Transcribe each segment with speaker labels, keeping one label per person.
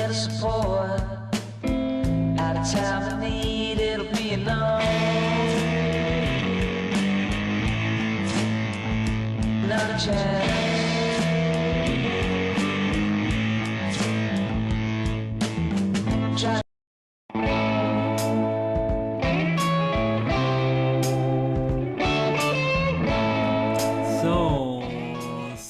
Speaker 1: get support. At a time of need, it'll be enough. Another chance.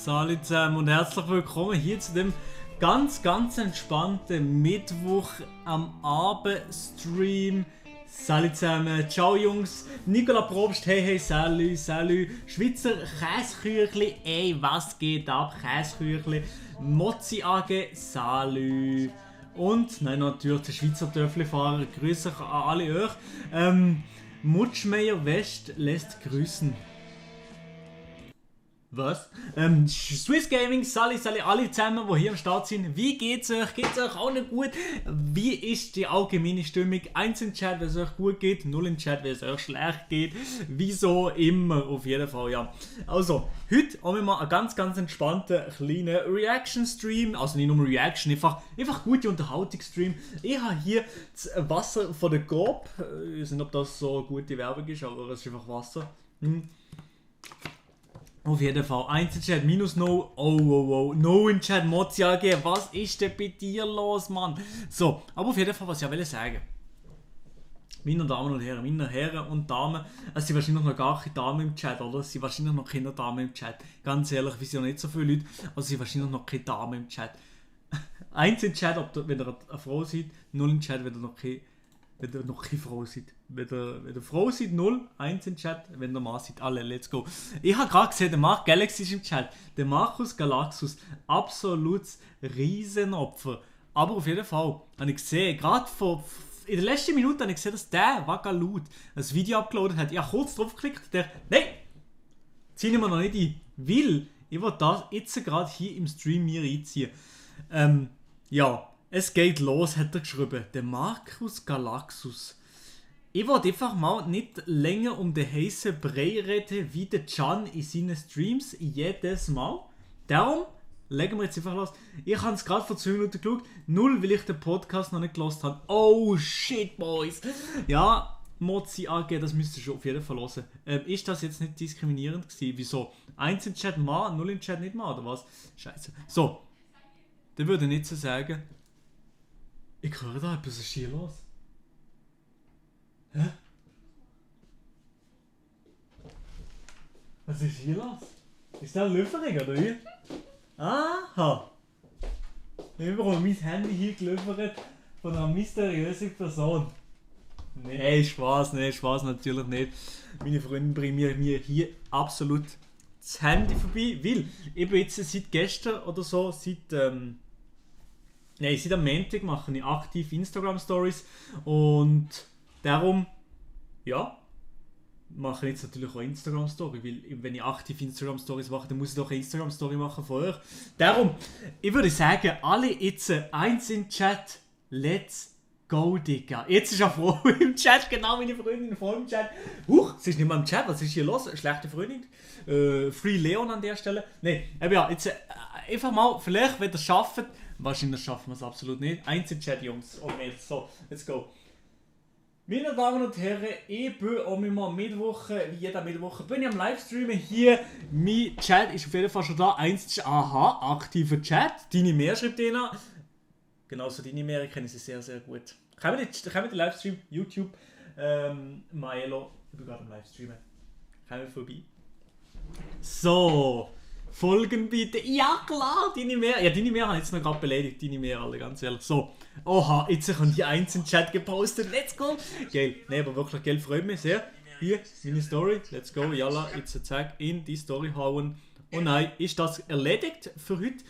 Speaker 2: Hallo zusammen und herzlich willkommen hier zu dem ganz entspannten Mittwoch am Abend-Stream. Salut zusammen, ciao Jungs, Nicola Probst, hey, salut, Schweizer Käseküchli, ey, was geht ab, Käseküchli, Mozi AG, salut. Und, nein, natürlich der Schweizer Töfflifahrer, grüße an alle euch. Mutschmeier West lässt grüßen. Was? Swiss Gaming, Sally, alle zusammen, die hier am Start sind. Wie geht's euch? Geht's euch auch nicht gut? Wie ist die allgemeine Stimmung? 1 im Chat, wenn es euch gut geht, 0 im Chat, wenn es euch schlecht geht. Wieso immer, auf jeden Fall, ja. Also, heute haben wir mal einen ganz entspannten kleinen Reaction-Stream. Also nicht nur Reaction, einfach gute Unterhaltungsstream. Ich habe hier das Wasser von der Coop. Ich weiß nicht, ob das so eine gute Werbung ist, aber es ist einfach Wasser. Auf jeden Fall. 1 in Chat, minus no. Oh. No in Chat, Mozi AG. Was ist denn bei dir los, Mann? So, aber auf jeden Fall, was ich will sagen. Meine Damen und Herren, und Damen. Es sind wahrscheinlich noch gar keine Damen im Chat, oder? Es sind wahrscheinlich noch keine Damen im Chat. Ganz ehrlich, wir sind ja nicht so viele Leute. Also es sind wahrscheinlich noch keine Damen im Chat. 1 in Chat, wenn ihr eine Frau seid. 0 im Chat, wenn ihr noch keine Frau seid. Wenn ihr Frau seid, 0, 1 im Chat, wenn ihr Mann seid, alle, let's go. Ich habe gerade gesehen, der Mark Galaxy ist im Chat. Der Markus Galaxus, absolutes Riesenopfer. Aber auf jeden Fall habe ich gesehen, gerade in der letzten Minute habe ich gesehen, dass der Vagalut ein Video abgeladen hat. Ich habe kurz drauf geklickt und dachte, nein, ziehen wir noch nicht ein. Weil ich will das jetzt gerade hier im Stream mir einziehen. Ja. Es geht los, hat er geschrieben. Der Markus Galaxus. Ich wollte einfach mal nicht länger um den heißen Brei reden, wie der Can in seinen Streams jedes Mal. Darum legen wir jetzt einfach los. Ich habe es gerade vor 2 Minuten geschaut. 0, weil ich den Podcast noch nicht gelost habe. Oh shit, boys. Ja, Mozi AG, das müsst ihr schon auf jeden Fall hören. Ist das jetzt nicht diskriminierend gewesen? Wieso? 1 im Chat Mann, 0 im Chat nicht Mann, oder was? Scheiße. So. Dann würde ich nicht so sagen. Ich höre da etwas, was ist hier los? Hä? Was ist hier los? Ist das eine Lieferung oder wie? Aha! Ich bekomme mein Handy hier geliefert von einer mysteriösen Person. Nee, Spaß natürlich nicht. Meine Freunde bringen mir hier absolut das Handy vorbei, weil ich bin jetzt seit gestern oder so, seit am Montag mache ich aktiv Instagram-Stories und darum, ja, mache ich jetzt natürlich auch Instagram-Story, weil wenn ich aktiv Instagram-Stories mache, dann muss ich doch eine Instagram-Story machen von euch. Darum, ich würde sagen, alle jetzt 1 im Chat, let's go, Digga. Jetzt ist eine Frau im Chat, genau meine Freundin vor im Chat. Sie ist nicht mehr im Chat, was ist hier los? Schlechte Freundin. Free Leon an der Stelle. Nein, aber ja, jetzt einfach mal, vielleicht, wenn ihr es schafft, wahrscheinlich schaffen wir es absolut nicht. 1 im Chat, Jungs. Okay, so, let's go. Meine Damen und Herren, ich bin auch immer Mittwoch, wie jeder Mittwoch, bin ich am Livestreamen hier. Mein Chat ist auf jeden Fall schon da. 1 ist, aktiver Chat. Deine Mehr schreibt einer. Genauso deine Mehr, kennen sie sehr gut. Kommen wir den Livestream, YouTube, Maelo, ich bin gerade am Livestreamen. Kommen wir vorbei. So. Folgen bitte. Ja klar, deine Mehr. Ja, deine Mehr habe ich jetzt noch gerade beleidigt. Deine Mehr, alle, ganz ehrlich. So. Oha, jetzt haben die 1 im Chat gepostet. Let's go. Geil. Ne, aber wirklich, geil, freut mich sehr. Hier, meine Story. Let's go. Yalla, jetzt zack, in die Story hauen. Oh nein, ist das erledigt für heute?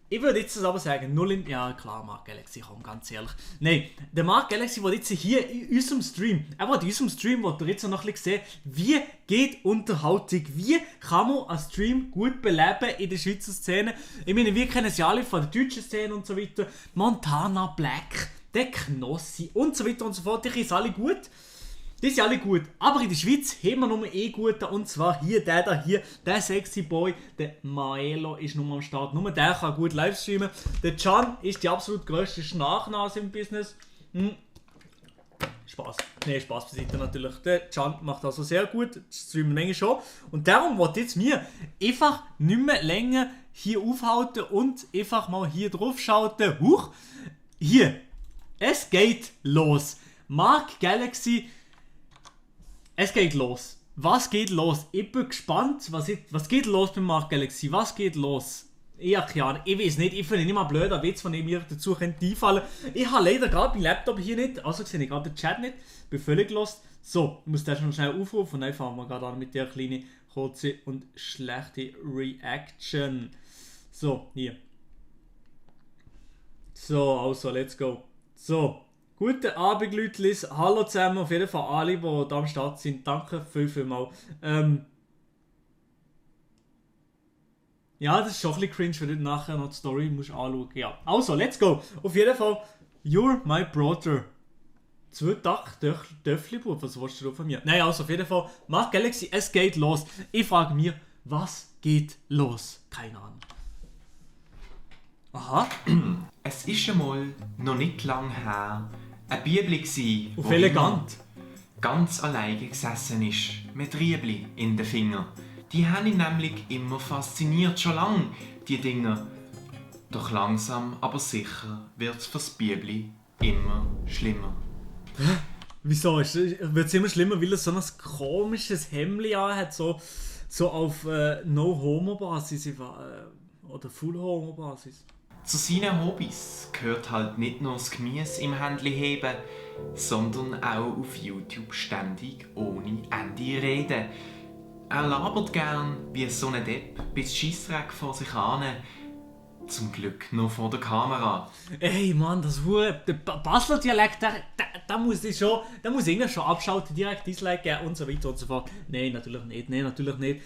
Speaker 2: Ich würde jetzt aber sagen, 0 in... Ja klar, Mark Galaxy, komm, ganz ehrlich. Nein, der Mark Galaxy will jetzt hier in unserem Stream, aber in unserem Stream wollt ihr jetzt noch ein bisschen sehen, wie geht Unterhaltung, wie kann man einen Stream gut beleben in der Schweizer Szene. Ich meine, wir kennen sie alle von der deutschen Szene und so weiter. Montana Black, der Knossi und so weiter und so fort, die kennen alle gut. die sind alle gut. Aber in der Schweiz haben wir nur guten. Und zwar hier, der sexy Boy, der Maelo ist nur am Start. Nur der kann gut livestreamen. Der Can ist die absolut grösste Schnarchnase im Business. Spaß. Nee, Spaß beiseite natürlich. Der Can macht also sehr gut, streamen länger schon. Und darum wollte jetzt mir einfach nicht mehr länger hier aufhalten und einfach mal hier drauf schalten. Huch! Hier! Es geht los! Mark Galaxy. Es geht los. Was geht los? Ich bin gespannt. Was geht los bei Mark Galaxy? Was geht los? Ich habe keine Ahnung. Ich weiß nicht. Ich finde nicht mal blöd, ein Witz, von dem mir dazu einfallen könnte. Ich habe leider gerade meinen Laptop hier nicht. Also sehe ich gerade den Chat nicht. Bin völlig lost. So, ich muss das schon schnell aufrufen. Und dann fangen wir gerade an mit der kleinen, kurzen und schlechten Reaction. So, hier. So, also, let's go. So. Guten Abend, Leute. Hallo zusammen. Auf jeden Fall alle, die da am Start sind. Danke vielmals. Ja, das ist schon ein bisschen cringe, wenn du nachher noch die Story musst anschauen musst. Ja. Also, let's go. Auf jeden Fall, you're my brother. 2 Döffli-Bub, was willst du von mir? Nein, also auf jeden Fall, Mark Galaxy, es geht los. Ich frage mich, was geht los? Keine Ahnung. Aha.
Speaker 3: Es ist einmal noch nicht lang her ein Bibli gsi,
Speaker 2: Auf elegant.
Speaker 3: ganz alleine gesessen ist, mit Riebli in den Fingern. Die haben ihn nämlich immer fasziniert, schon lang, die Dinger. Doch langsam, aber sicher wird's fürs Bibli immer schlimmer.
Speaker 2: Wieso? Wird es immer schlimmer, weil er so ein komisches Hemdli anhat, so auf No-Homo-Basis oder Full-Homo-Basis.
Speaker 3: Zu seinen Hobbys gehört halt nicht nur das Gemüse im Händli heben, sondern auch auf YouTube ständig ohne Ende reden. Er labert gern wie so ein Depp bis Scheissdreck vor sich an. Zum Glück nur vor der Kamera.
Speaker 2: Ey Mann, der Basler Dialekt, da muss ich irgendwie schon abschalten, direkt Dislike geben und so weiter und so fort. Nein, natürlich nicht.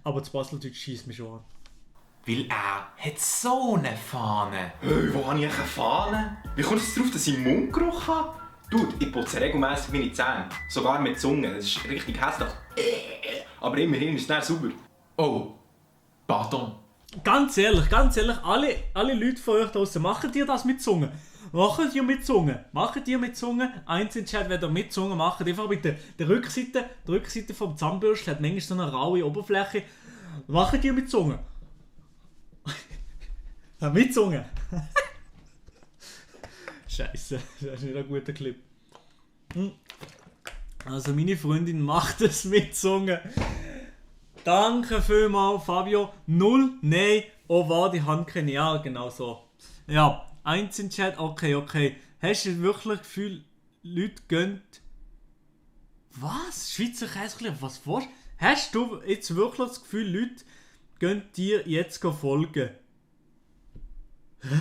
Speaker 2: Aber das Baslerdeutsch schießt mich schon an.
Speaker 3: Weil er hat so eine Fahne.
Speaker 4: Hey, wo habe ich eine Fahne? Wie kommst du darauf, dass ich Mundgeruch habe? Dude, ich putze regelmäßig meine Zähne. Sogar mit Zunge. Das ist richtig hässlich. Aber immerhin ist es nicht sauber.
Speaker 3: Oh, pardon.
Speaker 2: Ganz ehrlich, alle Leute von euch draußen, macht ihr das mit Zunge? Macht ihr mit Zunge? Eins in den Chat, wenn ihr mit Zunge macht. Einfach mit der Rückseite. Die Rückseite vom Zahnbürstchen hat manchmal so eine raue Oberfläche. Macht ihr mit Zunge? Ja, mit Zunge. Scheiße, das ist nicht ein guter Clip. Also meine Freundin macht es mit Zunge. Danke vielmals, Fabio. 0, nein. Oh, war die Hand keine. Ja, genau so. Ja, 1 im Chat. Okay. Hast du wirklich das Gefühl, Leute gehen... Was? Schweizer Käse? Was willst du? Hast du jetzt wirklich das Gefühl, Leute gehen dir jetzt folgen? Hä?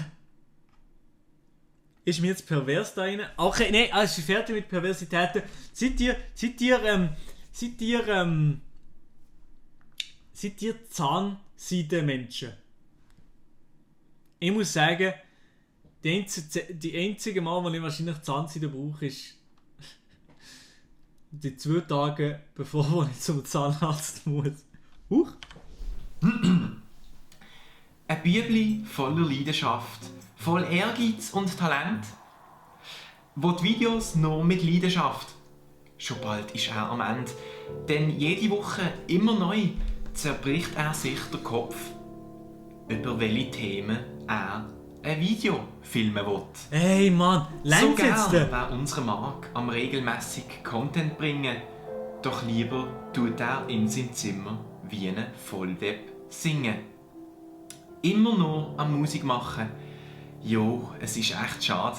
Speaker 2: Ist mir jetzt pervers da rein? Okay, nein, also ich bin fertig mit Perversitäten. Seid ihr Zahnseide-Menschen? Ich muss sagen, die einzige Mal, wo ich wahrscheinlich Zahnseide brauche, ist die 2 Tage, bevor ich zum Zahnarzt muss. Huch!
Speaker 3: Ein Bibli voller Leidenschaft, voll Ehrgeiz und Talent, wo die Videos nur mit Leidenschaft. Schon bald ist er am Ende, denn jede Woche immer neu zerbricht er sich den Kopf, über welche Themen er ein Video filmen will.
Speaker 2: Hey Mann,
Speaker 3: So
Speaker 2: längst jetzt!
Speaker 3: gern wäre unsere Mark am regelmäßig Content bringen, doch lieber tut er in seinem Zimmer wie ein Volldepp singen. Immer nur am Musik machen. Jo, es ist echt schade.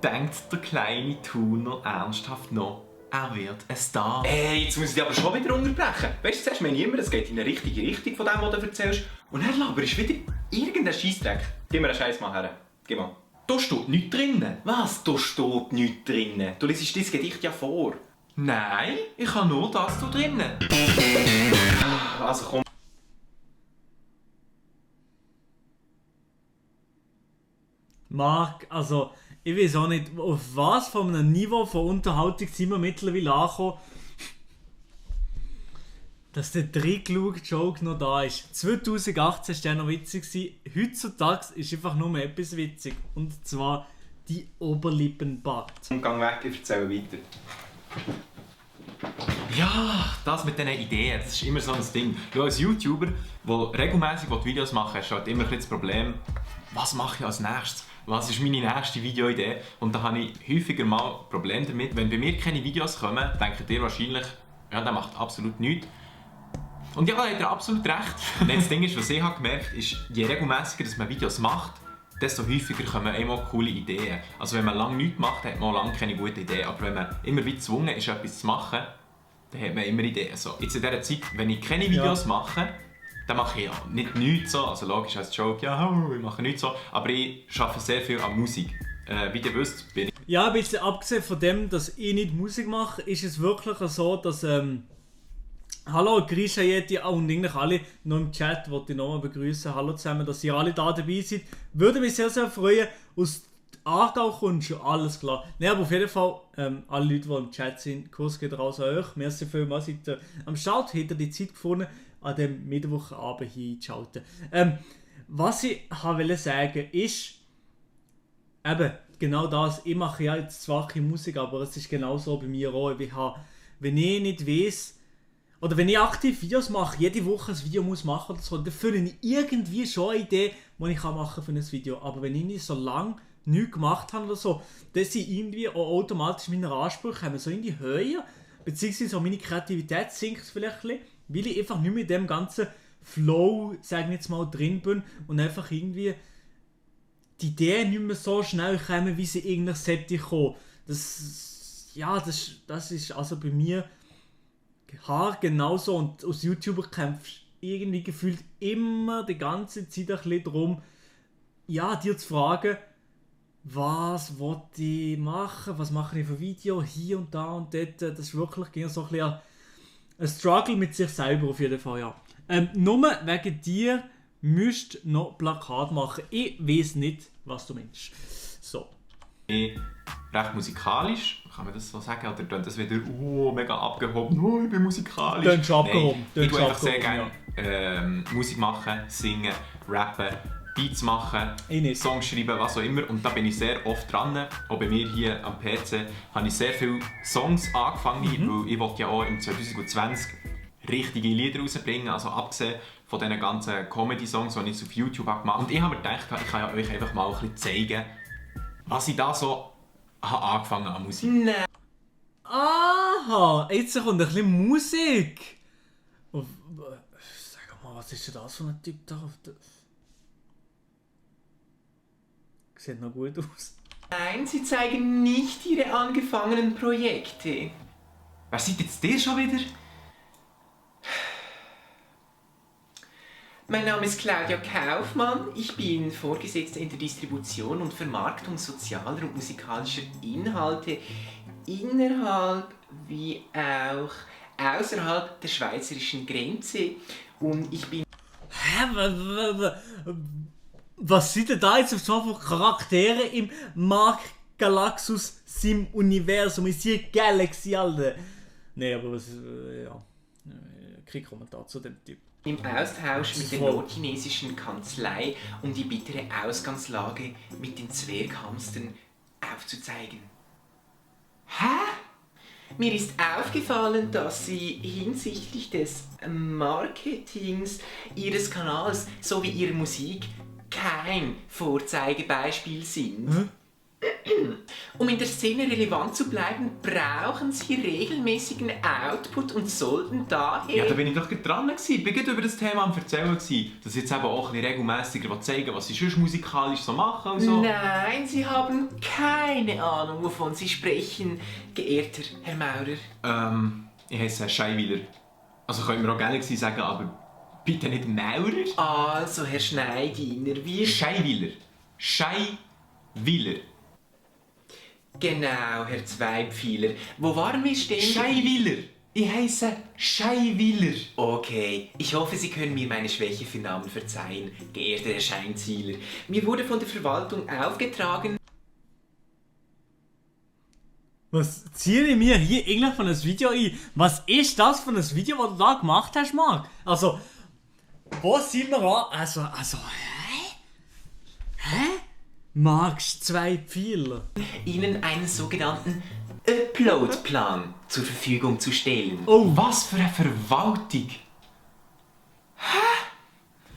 Speaker 3: Denkt der kleine Tuner ernsthaft noch, er wird ein Star.
Speaker 4: Ey, jetzt muss ich dich aber schon wieder unterbrechen. Weißt du, zuerst meine ich immer, es geht in eine richtige Richtung von dem, was du erzählst. Und dann laberst du wieder irgendein Scheissdreck. Gib mir den Scheiß mal her. Gib mal.
Speaker 3: Da steht nichts drinnen.
Speaker 4: Was? Da steht nichts drinnen. Du liest dein Gedicht ja vor.
Speaker 3: Nein, ich habe nur das da drinnen.
Speaker 4: Also komm.
Speaker 2: Marc, also ich weiß auch nicht, auf was von einem Niveau von Unterhaltung sind wir mittlerweile angekommen, dass der Trick-Look-Joke noch da ist. 2018 war der noch witzig gewesen. Heutzutage ist einfach nur etwas witzig. Und zwar die Oberlippenbart.
Speaker 4: Und gang weg, ich erzähle weiter.
Speaker 3: Ja, das mit diesen Ideen, das ist immer so ein Ding. Du als YouTuber, der regelmäßig Videos macht, hast du halt immer ein bisschen das Problem, was mache ich als nächstes? Was ist meine nächste Videoidee? Und da habe ich häufiger mal Probleme damit. Wenn bei mir keine Videos kommen, denkt ihr wahrscheinlich, ja, der macht absolut nichts. Und ja, da hat er absolut recht. Nein, das Ding ist, was ich habe gemerkt ist, je regelmäßiger dass man Videos macht, desto häufiger kommen immer coole Ideen. Also wenn man lange nichts macht, hat man auch lange keine gute Idee. Aber wenn man immer wieder gezwungen ist, etwas zu machen, dann hat man immer Ideen. So, jetzt in dieser Zeit, wenn ich keine Videos mache, dann mache ich ja nicht nichts so. Also logisch als Joke, ja, ich mache nichts so. Aber ich arbeite sehr viel an Musik. Wie ihr wisst, bin ich...
Speaker 2: Ja, ein bisschen abgesehen von dem, dass ich nicht Musik mache, ist es wirklich so, dass... Hallo, Grisha Yeti und eigentlich alle noch im Chat, wollte ich nochmal begrüßen. Hallo zusammen, dass ihr alle da dabei seid. Würde mich sehr, sehr freuen. Aus Aargau kommst du, alles klar. Ne, aber auf jeden Fall, alle Leute, die im Chat sind, Kurs geht raus an euch. Merci vielmals, seid ihr am Start, habt ihr die Zeit gefunden, an dem Mittwochabend hier einzuschalten. Was ich wollte sagen, ist, eben, genau das. Ich mache ja jetzt zwar keine Musik, aber es ist genau so bei mir auch. Wenn ich nicht weiss, oder wenn ich aktiv Videos mache, jede Woche ein Video muss machen oder so, dann finde ich irgendwie schon eine Idee, die ich machen kann für ein Video. Aber wenn ich nicht so lange nichts gemacht habe oder so, dann sind irgendwie auch automatisch meine Ansprüche so in die Höhe, beziehungsweise auch meine Kreativität sinkt vielleicht ein bisschen, weil ich einfach nicht mehr in dem ganzen Flow, sagen wir jetzt mal, drin bin und einfach irgendwie die Ideen nicht mehr so schnell kommen, wie sie eigentlich sollte kommen. Das ist also bei mir genauso, und als YouTuber kämpfst du irgendwie gefühlt immer die ganze Zeit ein bisschen darum, ja, dir zu fragen, was will ich machen, was mache ich für Video, hier und da und dort. Das ist wirklich so ein bisschen ein Struggle mit sich selber auf jeden Fall, ja. Nur wegen dir müsst ihr noch Plakat machen. Ich weiß nicht, was du meinst. So.
Speaker 3: Recht musikalisch, kann man das so sagen? Oder klingt das wieder mega abgehoben? Oh, ich bin musikalisch.
Speaker 2: Dann ist abgehoben.
Speaker 3: Nein, ich tue einfach sehr gerne Musik machen, singen, rappen, Beats machen, Songs schreiben, was auch immer. Und da bin ich sehr oft dran. Auch bei mir hier am PC habe ich sehr viele Songs angefangen, weil ich wollte ja auch im 2020 richtige Lieder rausbringen. Also abgesehen von diesen ganzen Comedy-Songs, die ich auf YouTube gemacht habe. Und ich habe mir gedacht, ich kann ja euch einfach mal ein bisschen zeigen, was ich da so angefangen an Musik.
Speaker 2: Nein. Aha, jetzt kommt ein bisschen Musik. Sag mal, was ist denn das für ein Typ da? Sieht noch gut aus.
Speaker 5: Nein, Sie zeigen nicht Ihre angefangenen Projekte.
Speaker 3: Wer seid jetzt ihr schon wieder?
Speaker 5: Mein Name ist Claudia Kaufmann. Ich bin Vorgesetzte in der Distribution und Vermarktung sozialer und musikalischer Inhalte innerhalb wie auch außerhalb der schweizerischen Grenze. Und ich bin...
Speaker 2: Hä? Was sind denn da jetzt so für Charaktere im Mark Galaxus Sim Universum? Ist hier Galaxy, Alter? Nee, aber was... ja. Krieg Kommentar zu dem Typ.
Speaker 5: Im Austausch mit der nordchinesischen Kanzlei, um die bittere Ausgangslage mit den Zwerghamstern aufzuzeigen. Hä? Mir ist aufgefallen, dass Sie hinsichtlich des Marketings Ihres Kanals sowie Ihrer Musik kein Vorzeigebeispiel sind. Um in der Szene relevant zu bleiben, brauchen Sie regelmäßigen Output und sollten daher...
Speaker 3: Ja, da bin ich doch gerade dran gewesen. Ich bin gerade über das Thema am Erzählen gewesen, dass ich jetzt eben auch ein bisschen regelmässiger zeigen, was ich sonst musikalisch so mache und so.
Speaker 5: Nein, Sie haben keine Ahnung, wovon Sie sprechen, geehrter Herr Maurer.
Speaker 3: Ich heiße Scheiwiller. Also können wir auch Galaxy sagen, aber bitte nicht Maurer.
Speaker 5: Also, Herr Schneidiner, wir...
Speaker 3: Scheiwiller. Scheiwiller.
Speaker 5: Genau, Herr Zweipfeiler. Wo waren wir stehen?
Speaker 3: Scheiwiller. Ich heiße Scheiwiller.
Speaker 5: Okay, ich hoffe, Sie können mir meine Schwäche für Namen verzeihen, geehrter Herr Scheinzieler. Mir wurde von der Verwaltung aufgetragen...
Speaker 2: Was ziehe ich mir hier eigentlich von das Video ein? Was ist das für ein Video, was du da gemacht hast, Marc? Also, wo sind wir an? Also, hä? Magst 2 Pfeiler?
Speaker 5: Ihnen einen sogenannten Upload-Plan zur Verfügung zu stellen.
Speaker 3: Oh, was für eine Verwaltung.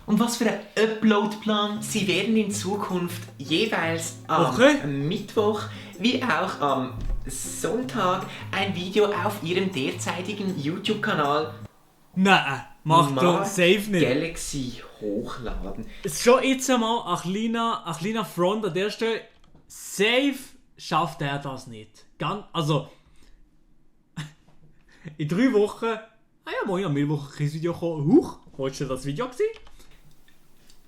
Speaker 3: Und was für ein Uploadplan?
Speaker 5: Sie werden in Zukunft jeweils am
Speaker 2: Okay.
Speaker 5: Mittwoch wie auch am Sonntag ein Video auf Ihrem derzeitigen YouTube-Kanal
Speaker 2: Nein, macht doch safe nicht.
Speaker 5: Galaxy hochladen.
Speaker 2: Schon jetzt einmal ein kleiner Front an der Stelle. Safe schafft er das nicht. Also, in 3 Wochen, morgen am Mittwoch kein Video kommen. Huch, hast du das Video gesehen?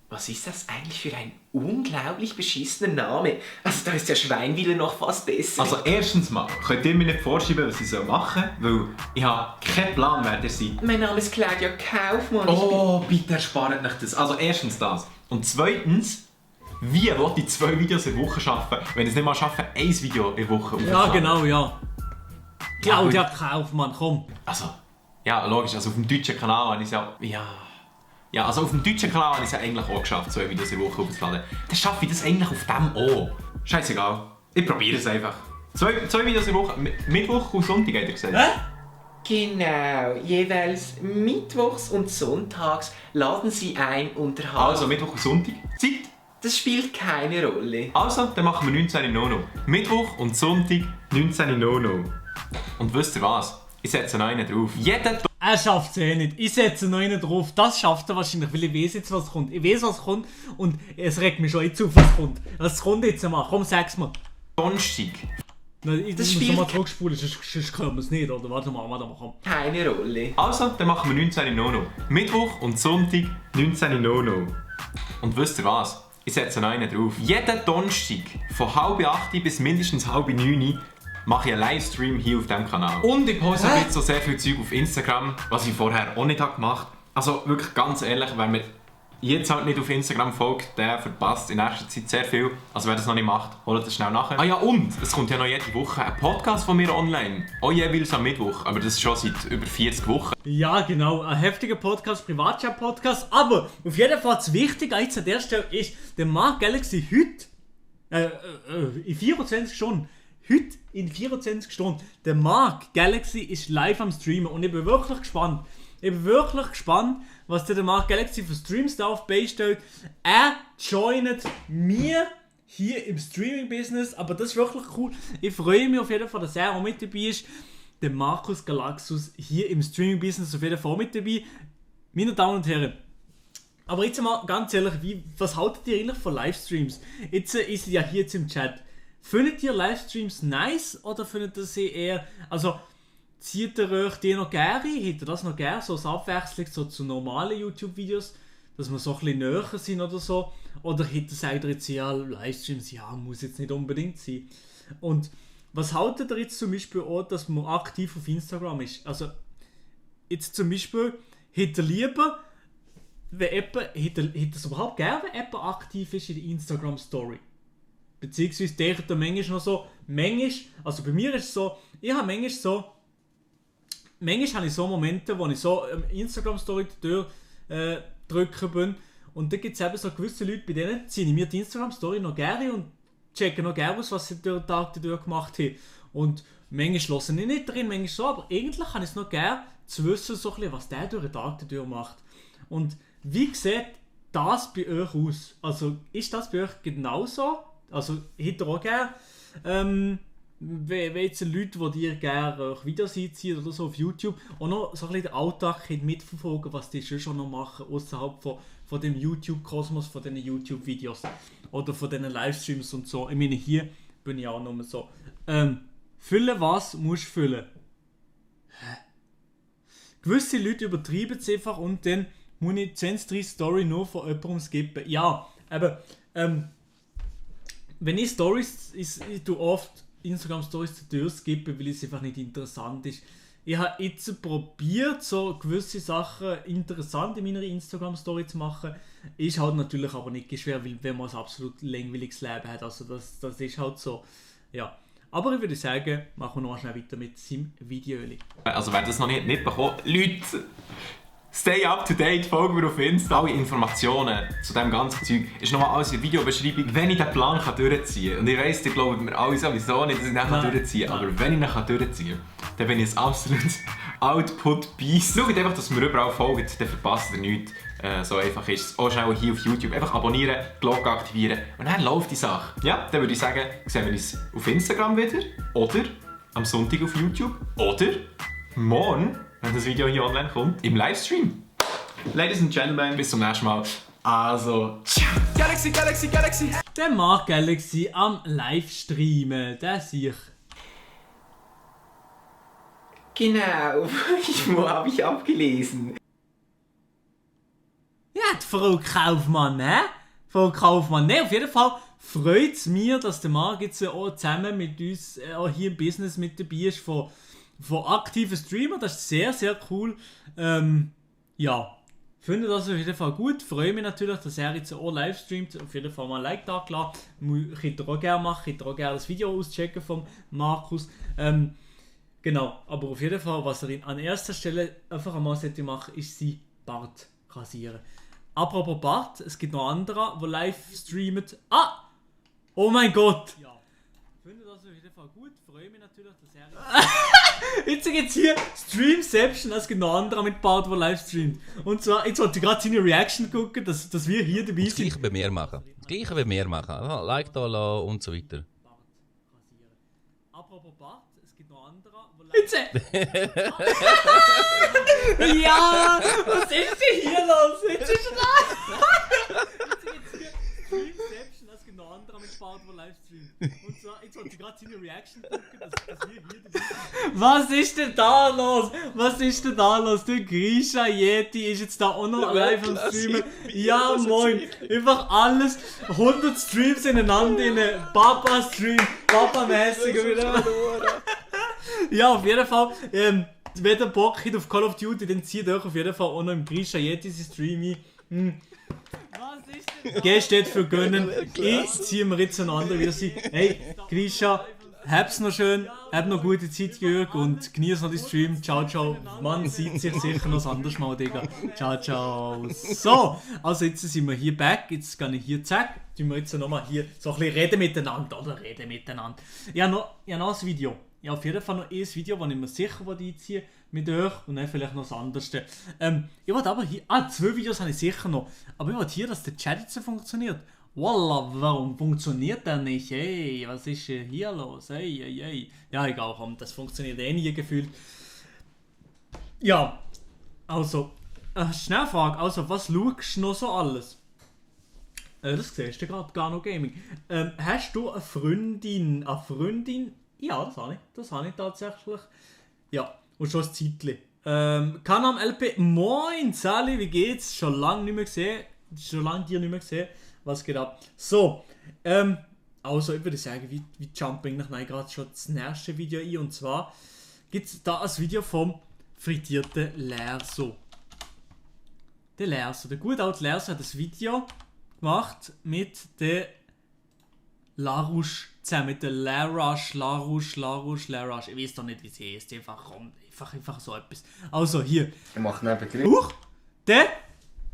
Speaker 5: Was ist das eigentlich für ein unglaublich beschissener Name? Also da ist der Schweinwiller noch fast besser.
Speaker 3: Also erstens mal, könnt ihr mir nicht vorschreiben, was ich machen soll, weil ich habe keinen Plan, wer ihr seid.
Speaker 5: Mein Name ist Claudia Kaufmann.
Speaker 3: Oh, bitte erspart nicht das. Also erstens das. Und zweitens, wie will ich 2 Videos in der Woche schaffen, wenn ich es nicht mal schaffe, 1 Video in der Woche
Speaker 2: Ja,
Speaker 3: aufzuladen?
Speaker 2: genau, ja. Claudia Kaufmann, komm.
Speaker 3: Also, ja, logisch, also auf dem deutschen Kanal habe ich es ja, also auf dem deutschen Kanal habe ich es ja eigentlich auch geschafft, 2 Videos in der Woche aufzuladen. Dann schaffe ich das eigentlich auf dem auch. Scheißegal. Ich probiere es einfach. 2 Videos in der Woche, Mittwoch und Sonntag, hat er gesagt.
Speaker 2: Hä?
Speaker 5: Genau, jeweils mittwochs und sonntags laden Sie ein unter
Speaker 3: Also Mittwoch und Sonntag. Zeit.
Speaker 5: Das spielt keine Rolle.
Speaker 3: Also, dann machen wir 19.00. Mittwoch und Sonntag 19.00. Und wisst ihr was? Ich setze noch einen drauf.
Speaker 2: Er schafft es eh nicht. Ich setze noch einen drauf. Das schafft er wahrscheinlich, weil ich weiß jetzt, was kommt. Ich weiß, was kommt und es regt mich schon jetzt auf, was kommt. Was kommt jetzt einmal? Komm, sag's mir.
Speaker 3: Donnerstag.
Speaker 2: Ich
Speaker 5: Das
Speaker 2: muss
Speaker 5: spielt-
Speaker 2: nochmal zurückspulen, sonst können wir es nicht, oder? Warte mal, komm.
Speaker 5: Keine Rolle.
Speaker 3: Also, dann machen wir 19.00. Mittwoch und Sonntag 19.00. Und wisst ihr was? Ich setze noch einen drauf. Jeden Donnerstag von 7:30 bis mindestens 8:30 mache ich einen Livestream hier auf diesem Kanal. Und ich poste auch jetzt so sehr viel Zeug auf Instagram, was ich vorher auch nicht gemacht habe. Also wirklich ganz ehrlich, wer mir jetzt halt nicht auf Instagram folgt, der verpasst in nächster Zeit sehr viel. Also wer das noch nicht macht, holt das schnell nachher. Ah ja, und es kommt ja noch jede Woche ein Podcast von mir online. Auch jeweils am Mittwoch, aber das ist schon seit über 40 Wochen.
Speaker 2: Ja, genau. Ein heftiger Podcast, Privatchat-Podcast. Aber auf jeden Fall das Wichtige jetzt an der Stelle ist, der Marc Galaxy heute, in 24 Stunden, heute in 24 Stunden, der Marc Galaxy ist live am Streamen und ich bin wirklich gespannt. Was der Marc Galaxy für Streams da auf Base stellt. Er joint mir hier im Streaming-Business, aber das ist wirklich cool. Ich freue mich auf jeden Fall, dass er auch mit dabei ist. Der Markus Galaxus hier im Streaming-Business auf jeden Fall mit dabei. Meine Damen und Herren, aber jetzt mal ganz ehrlich, was haltet ihr eigentlich von Livestreams? Jetzt ist ja hier jetzt im Chat. Findet ihr Livestreams nice oder findet ihr sie eher, also zieht ihr euch die noch gerne? Hättet ihr das noch gerne, so als Abwechslung so zu normalen YouTube-Videos, dass wir so ein bisschen näher sind oder so? Oder sagt ihr jetzt, ja, Livestreams, ja, muss jetzt nicht unbedingt sein. Und was haltet ihr jetzt zum Beispiel auch, dass man aktiv auf Instagram ist? Also, jetzt zum Beispiel, hättet ihr lieber, hättet ihr es überhaupt gerne, wenn jemand aktiv ist in der Instagram-Story? Beziehungsweise denkt ihr manchmal noch so, also bei mir ist es so, manchmal habe ich so Momente, wo ich so Instagram-Story die Tür drücken bin und da gibt es eben so gewisse Leute, bei denen ziehe ich mir die Instagram-Story noch gerne und checke noch gerne aus, was sie durch den Tag gemacht haben. Und manchmal höre ich nicht drin, manchmal so, aber eigentlich habe ich es noch gerne zu wissen, so ein bisschen, was der durch den Tag macht. Und wie sieht das bei euch aus? Also ist das bei euch genauso? Also hättet ihr auch gerne wenn jetzt Leute, die dir gerne Videos einziehen oder so auf YouTube und noch so ein bisschen den Alltag mitverfolgen, was die schon noch machen, außerhalb von dem YouTube-Kosmos, von diesen YouTube-Videos oder von diesen Livestreams und so. Ich meine, hier bin ich auch nur so. Füllen was musst du füllen? Gewisse Leute übertreiben es einfach und dann muss ich 20-30 Story nur von jemandem skippen. Ja, aber wenn ich Stories, ich tue oft Instagram-Stories zu Tür skippen, weil es einfach nicht interessant ist. Ich habe jetzt probiert, so gewisse Sachen interessant in meiner Instagram-Story zu machen. Ist halt natürlich aber nicht schwer, weil wenn man ein absolut langweiliges Leben hat. Also das ist halt so. Ja. Aber ich würde sagen, machen wir noch schnell weiter mit seinem Video.
Speaker 3: Also wer das noch nicht bekommen, Leute, stay up to date, folgen wir auf Insta. Alle Informationen zu diesem ganzen Zeug ist nochmal alles in der Videobeschreibung. Wenn ich den Plan durchziehen kann, und ich weiss, ihr glaubt mir alle sowieso nicht, dass ich den durchziehen kann, aber wenn ich ihn durchziehen kann, dann bin ich ein absolutes Output-Beast. Schaut einfach, dass mir überall folgt, dann verpasst ihr nichts. So einfach ist es. Auch schnell hier auf YouTube. Einfach abonnieren, Glocke aktivieren und dann läuft die Sache. Ja, dann würde ich sagen, sehen wir uns auf Instagram wieder. Oder am Sonntag auf YouTube. Oder morgen, wenn das Video hier online kommt, im Livestream.
Speaker 4: Ladies and Gentlemen,
Speaker 3: Bis zum nächsten Mal. Also, ciao.
Speaker 4: Galaxy, Galaxy, Galaxy.
Speaker 2: Der Mark Galaxy am Livestreamen, der sich.
Speaker 5: Genau, wo habe ich abgelesen?
Speaker 2: Ja, die Frau Kaufmann, ne? Frau Kaufmann, ne? Auf jeden Fall freut es mich, dass der Marc jetzt auch zusammen mit uns auch hier im Business mit dabei ist von aktiven Streamern. Das ist sehr, sehr cool. Ja, finde das auf jeden Fall gut. Freue mich natürlich, dass er jetzt auch live streamt. Auf jeden Fall mal ein Like da klar. Könnt ihr auch gerne machen. Könnt ihr auch gerne das Video auschecken von Markus. Genau, aber auf jeden Fall, was er an erster Stelle einfach einmal machen, ist sein Bart rasieren. Apropos Bart, es gibt noch andere, die live streamen. Ah! Oh mein Gott! Ja. Ich finde das auf jeden Fall gut. Freue mich natürlich, dass er... Jetzt gibt es hier Streamception, es gibt noch andere mit Bart, die live streamt. Und zwar, jetzt wollte ich gerade seine Reaction gucken, dass wir hier dabei
Speaker 6: Das
Speaker 2: sind.
Speaker 6: Gleiche bei mir machen. Das Gleiche bei mir machen. Einfach Like da lassen und so weiter.
Speaker 2: Apropos Bart, es gibt noch andere, die live... Ja! Was ist denn hier los? Jetzt ist er da! Jetzt hier Streamception, es gibt noch andere mit Bart, die live streamen. Und zwar, jetzt wollte ich gerade seine Reaction gucken, dass wir hier dabei sind. Was ist denn da los? Was ist denn da los? Der Grisha Yeti ist jetzt da auch noch live am Streamen. Ja, moin. Einfach alles. 100 Streams ineinander in einen Papa-Stream. Papa-mäßig wieder. Ja, auf jeden Fall. Wenn ihr Bock habt auf Call of Duty, dann zieht euch auf jeden Fall auch noch im Grisha Yeti Stream ein. Was ist denn? G steht für gönnen. Ich ziehe mir jetzt einander wieder sie. Hey, Grisha, hab's noch schön, hab noch gute Zeit, Jörg, und genieß noch die Stream. Ciao, ciao. Man sieht sich sicher noch das anderes Mal, Digga. Ciao, ciao. So, also jetzt sind wir hier back. Jetzt kann ich hier, zack, tun wir jetzt nochmal hier so ein bisschen reden miteinander, oder? Reden miteinander. Ja, noch ein Video. Ja, auf jeden Fall noch ein Video, das ich mir sicher einziehe mit euch und dann vielleicht noch das anderste. Ich wollte aber hier... 2 Videos habe ich sicher noch. Aber ich wollte hier, dass der Chat jetzt funktioniert. Wallah, warum funktioniert der nicht? Hey, was ist hier los? Hey. Ja, egal, komm, das funktioniert eh nie gefühlt. Ja, also, Schnellfrage. Also, was schaust du noch so alles? Das siehst du gerade, Gano Gaming. Hast du eine Freundin? Ja, das habe ich tatsächlich. Ja, und schon ein Zeitchen. Kanam LP, moin Sally, wie geht's? Schon lange nicht mehr gesehen. Schon lange dir nicht mehr gesehen. Was geht ab? So, also ich würde sagen, wie jumping nach gerade schon das nächste Video ein. Und zwar gibt es da ein Video vom frittierten Lerso. Der Lerso, der gute alte Lerso hat ein Video gemacht mit der Larouche zusammen, mit der Larouche. Ich weiß doch nicht, wie sie ist. Einfach so etwas. Also hier.
Speaker 7: Ich mache neben
Speaker 2: Der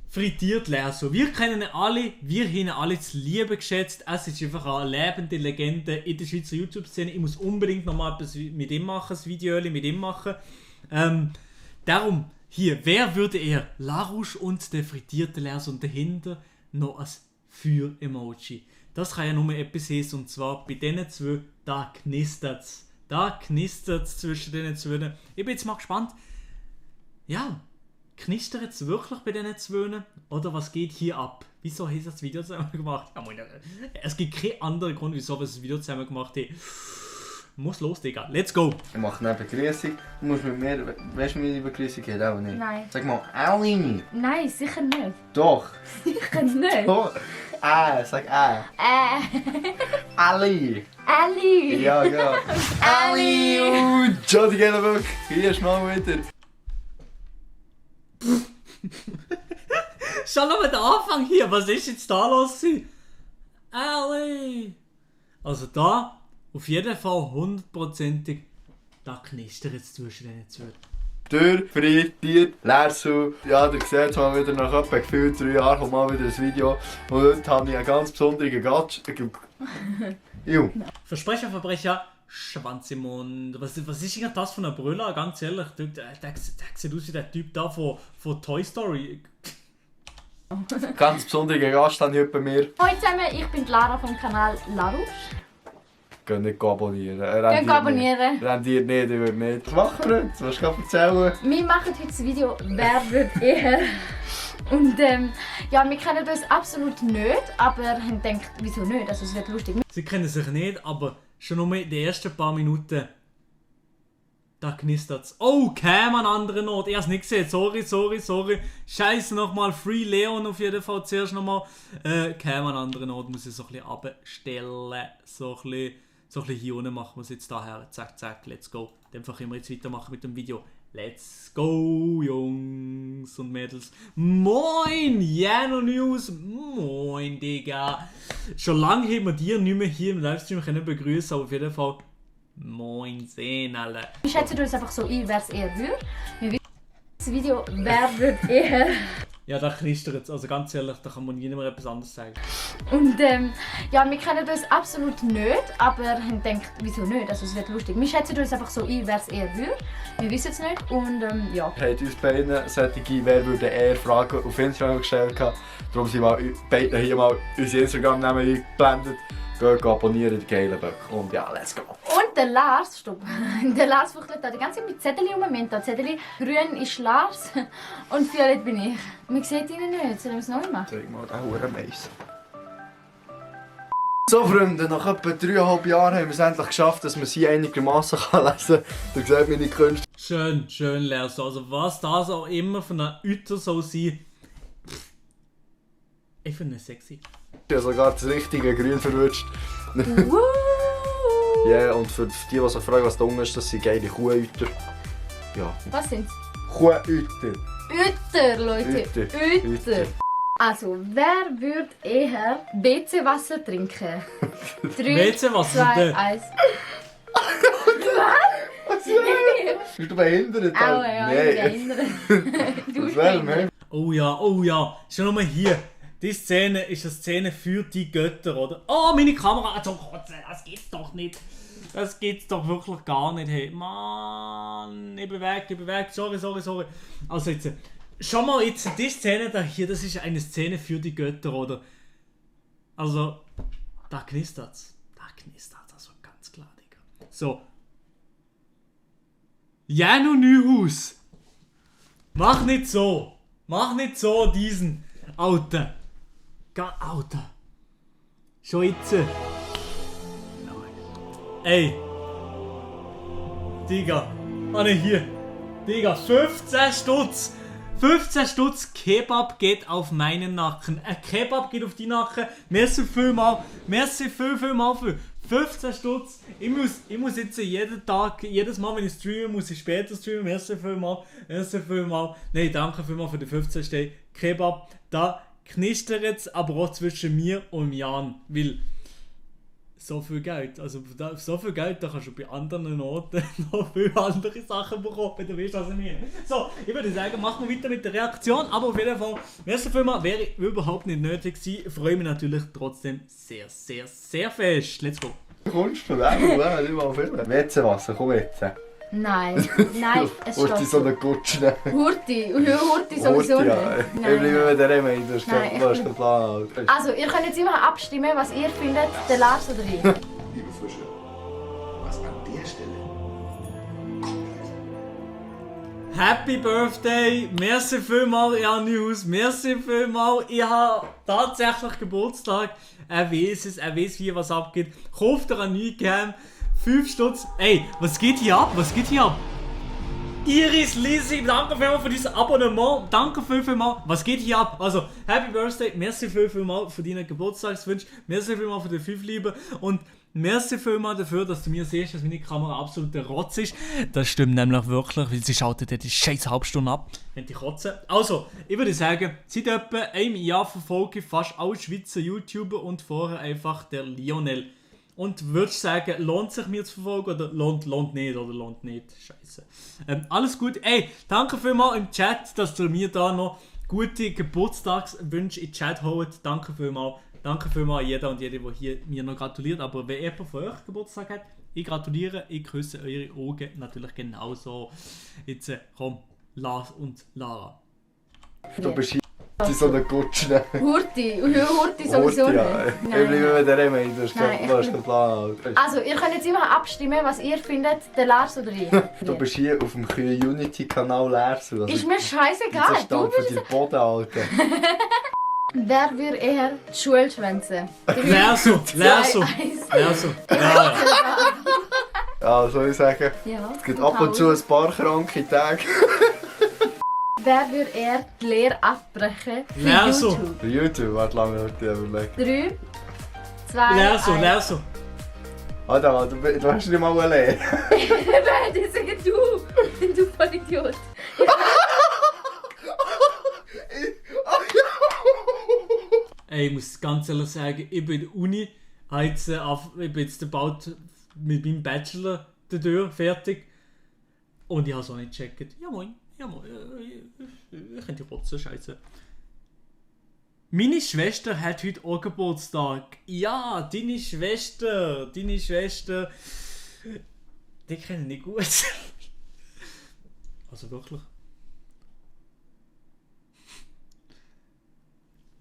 Speaker 2: frittiert Lerso. Wir kennen ihn alle, wir haben ihn alle zu lieben geschätzt. Es ist einfach eine lebende Legende in der Schweizer YouTube-Szene. Ich muss unbedingt nochmal etwas mit ihm machen, ein Video mit ihm machen. Darum, hier, wer würde er? Larouche und der frittierte Lerso und dahinter noch ein Feuer-Emoji. Das kann ja nur etwas heißen, und zwar bei diesen zwei, da knistert's. Da knistert's zwischen diesen zwei. Ich bin jetzt mal gespannt. Ja, knistert es wirklich bei diesen zwei? Oder was geht hier ab? Wieso hast du das Video zusammen gemacht? Es gibt keinen anderen Grund, wieso wir das Video zusammen gemacht haben. Muss los, Digga. Let's go!
Speaker 7: Ich mache eine Begrüßung. Du musst mit mir... Weißt du, wie die Begrüßung geht? Auch nicht?
Speaker 8: Nein.
Speaker 7: Sag mal, Aline.
Speaker 8: Nein, sicher nicht.
Speaker 7: Doch.
Speaker 8: Sicher nicht.
Speaker 7: Doch. sag Ali.
Speaker 8: Ali.
Speaker 7: Ja, genau.
Speaker 8: Ali.
Speaker 7: Jody Gellenböck, hier ist mal wieder.
Speaker 2: Schau noch mal den Anfang hier, was ist jetzt da los gewesen? Ali! Also da, auf jeden Fall 100%ig, da knistert es zwischen den Zügen.
Speaker 7: Tür, frittiert, Leersu. Ja, ihr seht mal wieder nach etwa gefühlt 3 Jahren kommt mal wieder ein Video. Und heute habe ich einen ganz besonderen Gast.
Speaker 2: Versprecher, Verbrecher, Schwanz im Mund. Was ist eigentlich das von einer Brüller? Ganz ehrlich, der sieht aus wie der Typ da von Toy Story.
Speaker 7: Ganz besonderer Gast habe ich heute bei mir.
Speaker 8: Hallo zusammen, ich bin Lara vom Kanal Larouche.
Speaker 7: Geht nicht abonnieren.
Speaker 8: Geht abonnieren.
Speaker 7: Rendiert nicht, ich würde nicht. Was machen wir jetzt? Was kannst du erzählen?
Speaker 8: Wir machen heute das Video «Wer wird eher?» Und ja, wir kennen uns absolut nicht, aber haben gedacht, wieso nicht? Also es wird lustig.
Speaker 2: Sie kennen sich nicht, aber schon nur in den ersten paar Minuten da knistert's. Oh, Cam an anderen Ort. Ich hab's nicht gesehen. Sorry. Scheiße nochmal. Free Leon auf jeden Fall. Zuerst nochmal. Cam an anderen Ort muss ich so ein bisschen abstellen. So ein bisschen hier unten machen wir es jetzt daher. Zack, let's go. Einfach können wir jetzt weitermachen mit dem Video. Let's go, Jungs und Mädels. Moin, Jano News. Moin, Digga. Schon lange haben wir dir nicht mehr hier im Livestream können begrüßen, aber auf jeden Fall moin sehen alle.
Speaker 8: Wir schätzen uns einfach so ein, wer es eher würde. Wir wissen das Video «Wer wird eher?»
Speaker 2: Ja, da knistert es. Also ganz ehrlich, da kann man nie mehr etwas anderes sagen.
Speaker 8: Und ja, wir kennen uns absolut nicht, aber haben gedacht, wieso nicht? Also es wird lustig. Wir schätzen uns einfach so ein, wer es eher würde. Wir wissen es nicht und ja.
Speaker 7: Wir haben uns beiden solche «Wer würde eher?» Fragen auf Instagram gestellt. Darum sind wir beiden hier mal unsere Instagram-Namen eingeblendet. Geht abonnieren, die Gellenböck. Und ja, let's go.
Speaker 8: Und der Lars, stopp. Der Lars fuchtelt da die ganze Zeit mit Zettel um. Wir haben da Zettel. Grün ist Lars und violett bin ich. Man sieht ihn nicht. Sollen wir es neu machen?
Speaker 7: Zeig mal den Hurenmeiss. So Freunde, nach etwa 3,5 Jahren haben wir es endlich geschafft, dass man sie einigermaßen lesen kann. Ihr seht meine Künste.
Speaker 2: Schön, Lars. Also was das auch immer von einer Uter soll sein. Ich finde es sexy.
Speaker 7: Ich habe sogar das richtige Grün verwünscht.
Speaker 8: Woo!
Speaker 7: Ja, und für die, die sich fragen, was da unten ist, das sind geile Kuhhüter. Ja.
Speaker 8: Was sind's?
Speaker 7: Kuhhüter.
Speaker 8: Uter, Leute. Uter. Also, wer würde eher WC-Wasser trinken? 3,
Speaker 2: WC-Wasser?
Speaker 8: 2, 1.
Speaker 7: Bist du behindert?
Speaker 8: Aua, ja, ich bin behindert. Du bist behindert.
Speaker 2: Oh ja. Schon nochmal hier. Die Szene ist eine Szene für die Götter, oder? Oh, meine Kamera hat so gekotzt. Das geht's doch nicht. Das geht's doch wirklich gar nicht. Hey, Mann, ich bewege. Sorry. Also jetzt, schau mal jetzt, die Szene da hier, das ist eine Szene für die Götter, oder? Also, da knistert's. Also ganz klar, Digga. So. Jano Neuhaus. Mach nicht so diesen Alter. Alter. Schon jetzt. Ey. Digga. Hier. Digga, 15 Stutz. 15 Stutz Kebab geht auf meinen Nacken. Ein Kebab geht auf die Nacken. Merci vielmal für 15 Stutz. Ich muss jetzt jeden Tag, jedes Mal, wenn ich streame, muss ich später streamen. Merci vielmal. Nein, danke vielmal für die 15 Stutz Kebab. Da knistert es aber auch zwischen mir und Jan. Weil so viel Geld, da kannst du bei anderen Orten noch viele andere Sachen bekommen, wenn du weißt, was ich meine. So, ich würde sagen, machen wir weiter mit der Reaktion, aber auf jeden Fall, merci vielmals, wäre überhaupt nicht nötig gewesen. Ich freue mich natürlich trotzdem sehr fest. Let's go.
Speaker 7: Kommst du weg? Nicht mal filmen. WC-Wasser, komm jetzt.
Speaker 8: Nein, es steht
Speaker 7: Hurti so eine Kutschne.
Speaker 8: Hurti sowieso
Speaker 7: ja.
Speaker 8: nicht.
Speaker 7: Ich bleibe mit der Remi, du hast
Speaker 8: Nein,
Speaker 7: keinen Plan.
Speaker 8: Also, ihr könnt jetzt immer abstimmen, was ihr findet, der Lars oder ich.
Speaker 9: Liebe Fische, was an der Stelle
Speaker 2: Happy Birthday! Merci vielmals, Jan News. Merci vielmals. Ich habe tatsächlich Geburtstag. Er weiß wie was abgeht. Kauft er eine neue Cam. 5 Stutz. Ey, was geht hier ab? Iris Lisi, danke vielmals für dieses Abonnement. Danke vielmals. Was geht hier ab? Also, Happy Birthday. Merci vielmals für deinen Geburtstagswunsch. Merci vielmals für die 5 Lieben. Und merci vielmals dafür, dass du mir siehst, dass meine Kamera absolut der Rotz ist. Das stimmt nämlich wirklich, weil sie schaltet die scheiß Halbstunde ab, wenn die kotzen. Also, ich würde sagen, seit etwa einem Jahr verfolge ich fast alle Schweizer YouTuber und vorher einfach der Lionel. Und würdest du sagen, lohnt sich mir zu verfolgen oder lohnt nicht? Scheiße. Alles gut. Ey, danke vielmals im Chat, dass du mir da noch gute Geburtstagswünsche in den Chat holt. Danke vielmals. Danke vielmals an jeder und jede, der hier mir noch gratuliert. Aber wenn jemand von euch Geburtstag hat, ich gratuliere, ich küsse eure Augen natürlich genauso. Jetzt komm, Lars und Lara.
Speaker 7: Du bist hier so eine Kutsche.
Speaker 8: Hurti sowieso
Speaker 7: Hurti, ja.
Speaker 8: nicht.
Speaker 7: Ich bleibe mit der Emme, du hast
Speaker 8: Nein,
Speaker 7: keinen Plan.
Speaker 8: Also, ihr könnt jetzt immer abstimmen, was ihr findet, der Lars oder ich.
Speaker 7: Du bist hier auf dem Unity-Kanal Lars.
Speaker 8: Ist mir scheißegal.
Speaker 7: Das stand für deinen Boden, Alter.
Speaker 8: Wer würde eher die Schule schwänzen?
Speaker 2: Lerso. Ja.
Speaker 7: Ja, soll ich sagen?
Speaker 8: Ja.
Speaker 7: Es gibt ab und zu ein paar kranke Tage.
Speaker 8: Wer würde eher die Lehre abbrechen für
Speaker 2: Lerso.
Speaker 8: YouTube?
Speaker 7: Für YouTube, warte lange, ich überlegen.
Speaker 8: 3, 2, 1.
Speaker 2: Lerso.
Speaker 7: Alter, du hast nicht mal eine Lehre.
Speaker 8: Das sagst du Vollidiot.
Speaker 2: Ey, ich muss ganz ehrlich sagen, ich bin in der Uni, ich bin jetzt bald mit meinem Bachelor der Tür fertig und ich habe es auch nicht gecheckt. Ja moin, ich könnte kotzen, scheiße. Meine Schwester hat heute auch Geburtstag. Ja, deine Schwester, die kenne ich nicht gut. Also wirklich.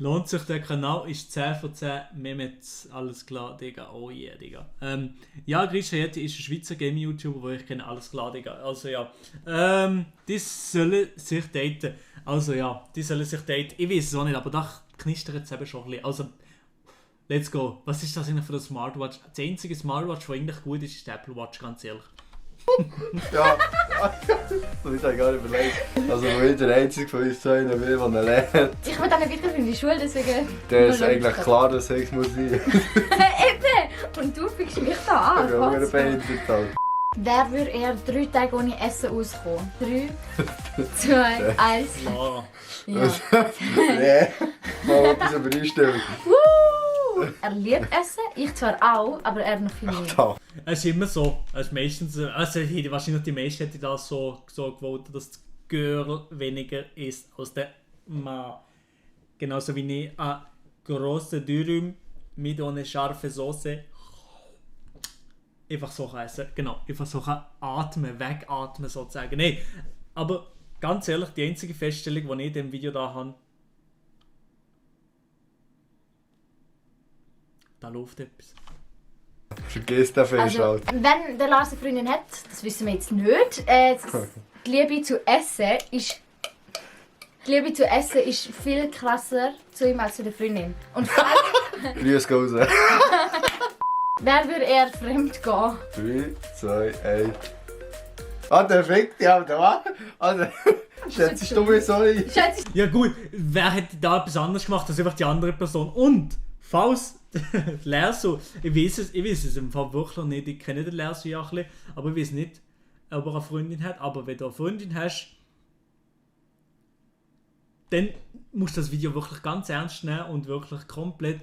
Speaker 2: Lohnt sich der Kanal, ist 10 von 10 Mehmet, alles klar, Digga, oh yeah, Digga. Ja, Grisha Yeti ist ein Schweizer Gaming-YouTuber, wo ich kenne, alles klar, Digga. Also ja, die sollen sich daten. Also ja, die sollen sich daten. Ich weiß es auch nicht, aber da knistert es eben schon ein bisschen. Also, let's go. Was ist das eigentlich für ein Smartwatch? Das einzige Smartwatch, das eigentlich gut ist, ist die Apple Watch, ganz ehrlich.
Speaker 7: Ja, das habe ich gar nicht überlegt. Also, wenn ich der Einzige von uns zwei will, der einen lernt,
Speaker 8: Ich will dann nicht weiter in die Schule, deswegen...
Speaker 7: dann ist eigentlich klar, dass Sex muss sein.
Speaker 8: Eben! Und du fickst mich da an.
Speaker 7: Ich bin auch behindert halt.
Speaker 8: Wer würde eher 3 Tage ohne Essen auskommen? 3, 2, 1.
Speaker 2: Lara.
Speaker 8: Ja.
Speaker 7: Nee, mal etwas übereinstimmen.
Speaker 8: Er liebt Essen, ich zwar auch, aber er noch viel mehr.
Speaker 7: Da.
Speaker 2: Es ist immer so. Es ist meistens, also wahrscheinlich die meisten hätte das so gewollt, dass das Girl weniger isst als der Mann. Genauso wie ich eine grosse Dürüm mit einer scharfen Soße einfach so essen. Genau, einfach so atmen, wegatmen sozusagen. Nein, aber ganz ehrlich, die einzige Feststellung, die ich in diesem Video da habe, da läuft etwas.
Speaker 7: Vergiss den Fisch
Speaker 8: Also,
Speaker 7: halt.
Speaker 8: wenn der Lars eine Freundin hat, das wissen wir jetzt nicht, die Liebe zu Essen ist viel krasser zu ihm als zu der Freundin. Und
Speaker 7: Grüß raus.
Speaker 8: wer würde eher fremd gehen?
Speaker 7: 3, 2, 1. Ah, der fickt dich, Alter, was? Alter, schätzt du mich so ein?
Speaker 8: Schätze,
Speaker 2: Ja gut, wer hätte da etwas anderes gemacht als einfach die andere Person? Und, falls Lerso, ich weiß es im Fall wirklich nicht, ich kenne den Lerso ja ein bisschen, aber ich weiß nicht, ob er eine Freundin hat, aber wenn du eine Freundin hast, dann musst du das Video wirklich ganz ernst nehmen und wirklich komplett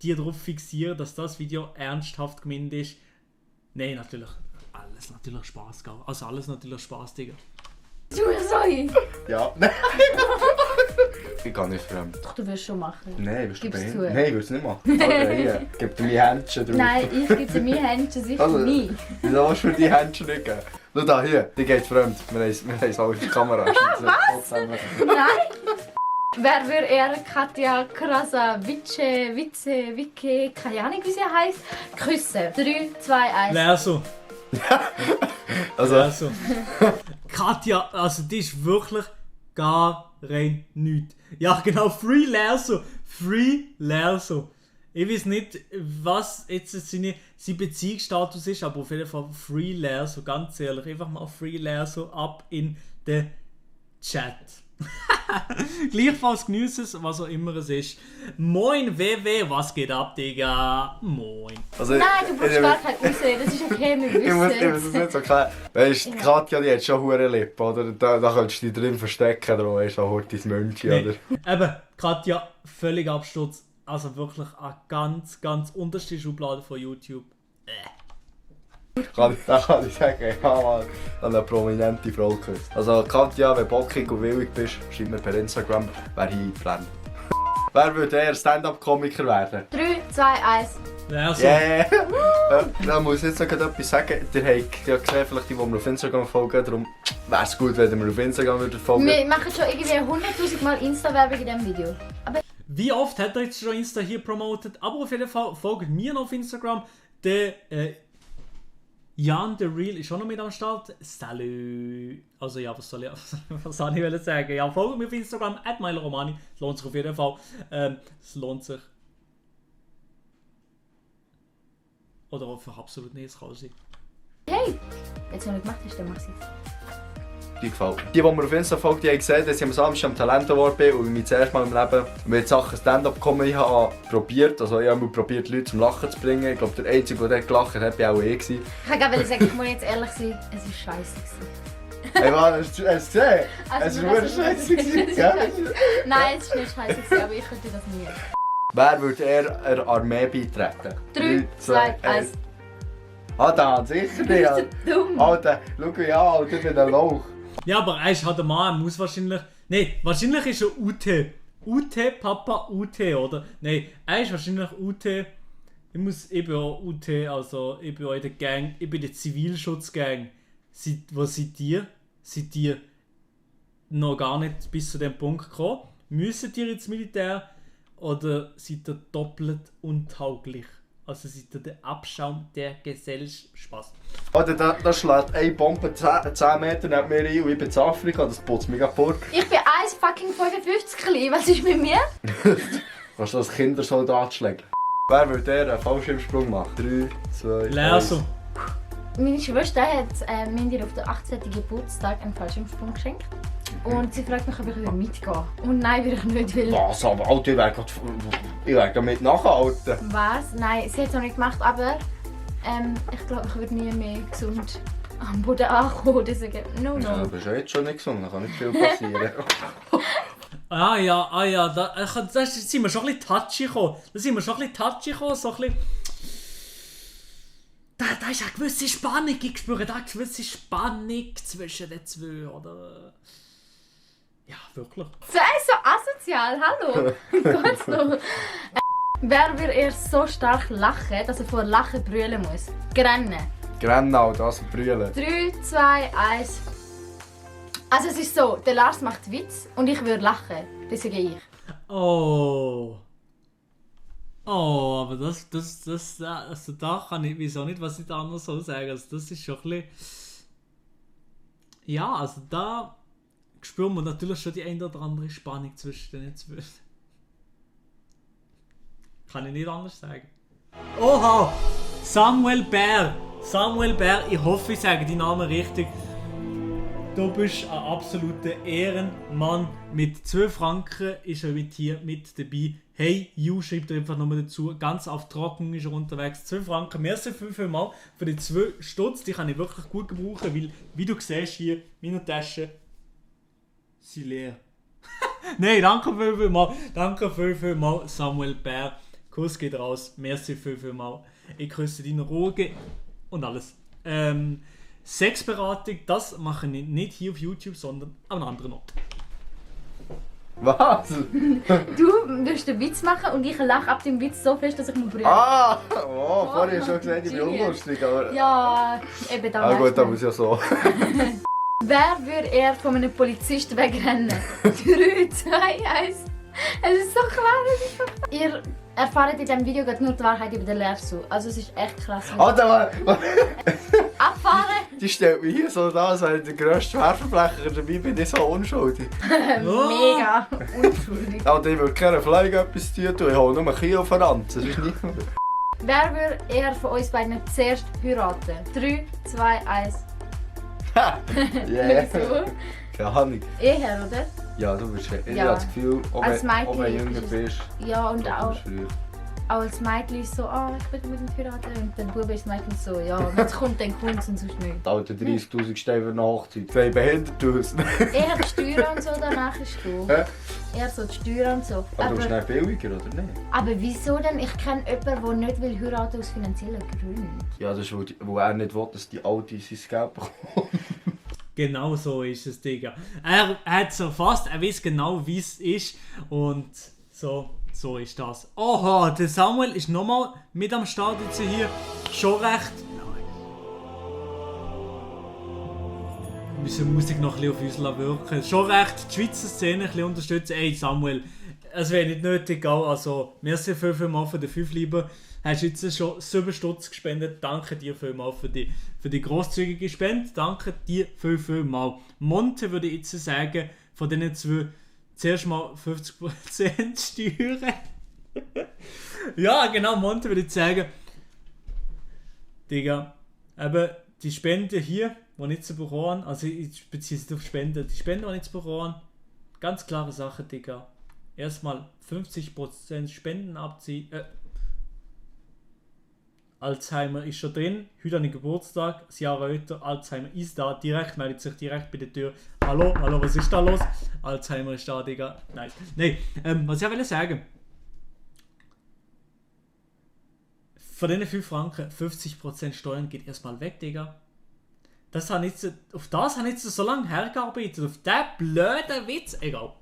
Speaker 2: dir darauf fixieren, dass das Video ernsthaft gemeint ist. Nein, natürlich, alles natürlich Spaß, gell? Also alles natürlich Spaß, Digga.
Speaker 8: du so.
Speaker 7: Ja, nein. Ich kann nicht fremd.
Speaker 8: Doch, du wirst schon machen.
Speaker 7: Nein, willst du
Speaker 8: Gib's
Speaker 7: behindert?
Speaker 8: zu.
Speaker 7: Nein, ich will es nicht machen. Alter, hier, gib dir meine Händchen drauf.
Speaker 8: Nein, ich gebe mir Händchen sicher
Speaker 7: Also,
Speaker 8: nie.
Speaker 7: Wieso hast du mir die Händchen nicht gegeben? Schau da, hier, die geht fremd. Wir haben es alle auf die Kamera. Was?
Speaker 8: Nein! Wer würde eher Katja Wicke, keine Ahnung wie sie heisst, küssen? 3, 2, 1.
Speaker 2: Lerso.
Speaker 7: Also,
Speaker 2: Also, Katja, also die ist wirklich gar rein nichts. Ja genau, Free Lerso. Ich weiß nicht, was jetzt sein Beziehungsstatus ist, aber auf jeden Fall Freelair, so ganz ehrlich. Einfach mal Freelair so ab in den Chat. Gleichfalls geniessen es, was auch immer es ist. Moin WW, was geht ab, Digga? Moin.
Speaker 7: Also,
Speaker 8: Nein, du brauchst gar kein Aussehen, das ist okay, wir
Speaker 7: Ich muss
Speaker 8: wissen
Speaker 7: es nicht so klar. Weißt du, Katja, die hat schon hure Lippen, oder? Da könntest du dich drin verstecken, darum ist auch heute dein Mönchchen,
Speaker 2: Nee.
Speaker 7: oder?
Speaker 2: Eben, Katja, völlig Absturz. Also wirklich eine ganz, ganz unterste Schublade von YouTube.
Speaker 7: Da kann ich sagen, ja Mann, eine prominente Frau geküsst. Also Katja, wenn du bockig und willig bist, schreib mir per Instagram, wer hier eingeblendet. Wer würde eher Stand-Up-Komiker werden?
Speaker 8: 3, 2, 1.
Speaker 2: Also,
Speaker 7: Yeah! Da muss ich jetzt noch etwas sagen. Ihr habt ja gesehen, vielleicht die mir auf Instagram folgen, darum wäre es gut, wenn ihr mir auf Instagram folgen würdet.
Speaker 8: Wir machen schon irgendwie 100'000 Mal Insta-Werbung in diesem Video. Aber
Speaker 2: wie oft hat er jetzt schon Insta hier promotet? Aber auf jeden Fall folgt mir noch auf Instagram. Der Jan the Real ist auch noch mit am Start. Salut! Also ja, was soll ich sagen? Ja, folgt mir auf Instagram, @MiloRomani. Es lohnt sich auf jeden Fall. Es lohnt sich. Oder einfach absolut nicht, es kann sein.
Speaker 8: hey, jetzt noch nicht gemacht hast, dann mach es jetzt.
Speaker 7: Die gefällt mir. Die mir auf Insta folgen, die haben gesehen, dass ich am Samstag am Talent Award bin und ich mich zuerst mal im Leben mit Sachen Stand-Up-Comedy habe probiert. Also ich habe mal probiert, Leute zum Lachen zu bringen. Ich glaube, der Einzige, der dort gelacht hat, war auch ich.
Speaker 8: Ich kann gerade sagen, ich muss jetzt ehrlich sein, es war scheiße.
Speaker 7: Hey Mann, hast du es gesehen?
Speaker 8: Also,
Speaker 7: Es war wirklich scheiße, gell?
Speaker 8: Nein, es ist nicht scheiße, aber ich könnte das nie.
Speaker 7: Wer würde eher einer Armee beitreten?
Speaker 8: 3, 2, 1.
Speaker 7: Alter, sicher nicht.
Speaker 8: Dumm.
Speaker 7: Alter, schau mich an, Alter, ich bin ein Lauch.
Speaker 2: Ja, aber er ist halt ein Mann, er muss wahrscheinlich... Nein, wahrscheinlich ist er UT. UT, Papa, UT, oder? Nein, er ist wahrscheinlich UT. Ich bin auch UT, also ich bin auch in der Gang, ich bin in der Zivilschutzgang. Was seid ihr? Seid ihr noch gar nicht bis zu dem Punkt gekommen? Müsst ihr ins Militär? Oder seid ihr doppelt untauglich? Also seid ihr der Abschaum der Gesellschaft? Spaß.
Speaker 7: Alter, da schlägt eine Bombe 10 Meter neben mir ein und ich bin in Afrika, das putzt mich vor.
Speaker 8: Ich bin 1,55 klein, was ist mit mir?
Speaker 7: Kannst du als Kindersoldat schlägen? Wer würde eher einen Fallschirmsprung machen? 3, 2,
Speaker 2: Lerso.
Speaker 8: Meine Schwester hat mir auf den 18. Geburtstag einen Fallschirmsprung geschenkt. Und sie fragt mich, ob ich mitgehen will. Und nein, will ich nicht, weil...
Speaker 7: Was? Aber Alter, ich wäre gerade mit nachhalten.
Speaker 8: Was? Nein, sie hat es noch nicht gemacht, aber ich glaube, ich würde nie mehr gesund am Boden ankommen. Deswegen, no.
Speaker 7: Ja, du bist ja jetzt schon nicht gesund, da kann nicht viel passieren.
Speaker 2: Ah ja, da sind wir schon ein bisschen touchy gekommen. So ein bisschen... Da ist eine gewisse Spannung, ich spüre da eine gewisse Spannung zwischen den zwei, oder? Ja, wirklich.
Speaker 8: So asozial, hallo! Geht's noch? Wer würde eher so stark lachen, dass er vor Lachen brüllen muss? Grennen.
Speaker 7: Genau, das und brüllen.
Speaker 8: 3, 2, 1. Also es ist so, der Lars macht Witz und ich würde lachen. Deswegen ich.
Speaker 2: Oh, aber das, also da kann ich, wieso nicht, was ich da anders soll sagen. Also das ist schon ein bisschen... Ja, also da spüren wir natürlich schon die eine oder andere Spannung zwischen den zwei. Kann ich nicht anders sagen. Oha! Samuel Bär, ich hoffe, ich sage deinen Namen richtig. Du bist ein absoluter Ehrenmann. Mit 2 Franken ist er hier mit dabei. Hey, you, schreibt er einfach nochmal dazu. Ganz auf trocken ist er unterwegs. 2 Franken. Merci vielmals für die 2 Stutz. Die kann ich wirklich gut gebrauchen, weil, wie du siehst hier, meine Taschen sind leer. Nein, danke vielmals. Danke vielmals, Samuel Bär. Kuss geht raus. Merci vielmals. Ich küsse deine Ruhe und alles. Sexberatung, das mache ich nicht hier auf YouTube, sondern an einem anderen Ort.
Speaker 7: Was?
Speaker 8: Du wirst einen Witz machen und ich lache ab dem Witz so fest, dass ich muss brüllen.
Speaker 7: Ah! Oh, vorhin schon gesagt, ich bin unlustig, aber...
Speaker 8: Ja, eben da.
Speaker 7: Ah gut, da muss ja so.
Speaker 8: Wer würde eher von einem Polizisten wegrennen? 3, 2, 1. Es ist so klar, ihr erfahrt in diesem Video nur die Wahrheit über den Lersu. Also es ist echt krass.
Speaker 7: Alter,
Speaker 8: Abfahren!
Speaker 7: Die stellt mich hier so da, als wäre ich der grösste Werferblecher. Dabei bin ich so unschuldig.
Speaker 8: Mega unschuldig.
Speaker 7: Und ich würde keiner Fliege etwas tun. Ich hole nur ein Kilo Verranzen. Das ist nicht mehr.
Speaker 8: Wer würde eher von uns beiden zuerst heiraten? 3, 2, 1.
Speaker 7: Yeah.
Speaker 8: Wieso?
Speaker 7: Keine Ahnung.
Speaker 8: Eher, oder?
Speaker 7: Ja, du bist... Ich
Speaker 8: Ja.
Speaker 7: habe das Gefühl,
Speaker 8: Als Mädchen
Speaker 7: ob du jünger
Speaker 8: ist es-
Speaker 7: bist,
Speaker 8: Ja, und
Speaker 7: du
Speaker 8: auch,
Speaker 7: bist früher.
Speaker 8: auch als Mädchen ist so, ich will mit ihm heiraten. Und der Bube ist meistens so, ja, wenn es kommt, dann kommt es und sonst nicht.
Speaker 7: Die alten 30'000 Steine für eine Hochzeit. 2 behindert aus.
Speaker 8: Eher die Steuern und so, danach ist du.
Speaker 7: Hä?
Speaker 8: Eher so die Steuern und so.
Speaker 7: Aber du bist nicht billiger, oder nicht?
Speaker 8: Aber wieso denn? Ich kenne jemanden, der nicht will heiraten aus finanziellen Gründen.
Speaker 7: Ja, das ist, wo er nicht will, dass die Alte sein Geld bekommt.
Speaker 2: Genau so ist es, Digga. Er hat es erfasst, er weiß genau, wie es ist. Und so ist das. Oha, der Samuel ist nochmal mit am Start jetzt hier. Schon recht. Wir müssen Musik noch ein bisschen auf uns wirken. Schon recht die Schweizer Szene ein bisschen unterstützen. Ey Samuel, es wäre nicht nötig, also merci vielmals für den 5 lieber. Hast jetzt schon 7 Stutz gespendet. Danke dir vielmals für die grosszügige Spende. Danke dir vielmals. Monte würde ich jetzt sagen, von diesen 2 zuerst mal 50% Steuern. Ja, genau, Monte würde ich sagen. Digga, eben die Spende hier, die ich jetzt bekommen, also ich beziehe es auf Spenden, die Spende, die ich jetzt bekommen, ganz klare Sache, Digga. Erstmal 50% Spenden abziehen. Alzheimer ist schon drin, heute habe ich Geburtstag, ein Jahr älter, Alzheimer ist da, direkt meldet sich direkt bei der Tür. Hallo, was ist da los? Alzheimer ist da, Digga. Nice. Nein, was ich will sagen, von diesen 5 Franken, 50% Steuern geht erstmal weg, Digga. Auf das habe ich jetzt so lange hergearbeitet, auf diesen blöden Witz. Egal.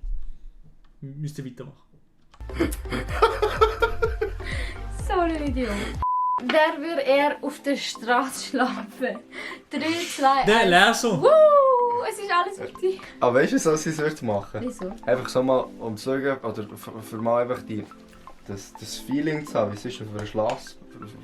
Speaker 2: Müsst ihr weitermachen.
Speaker 8: So ein Idiot. Wer würde eher auf der Straße schlafen? 3, 2, 1.
Speaker 2: Der Lehrso.
Speaker 8: Es ist alles auf dich.
Speaker 7: Aber weißt du, was ich sonst machen?
Speaker 8: Wieso?
Speaker 7: Einfach so mal, um zu schauen, oder für mal einfach das Feeling zu haben, wie es ist auf einer Schlaf.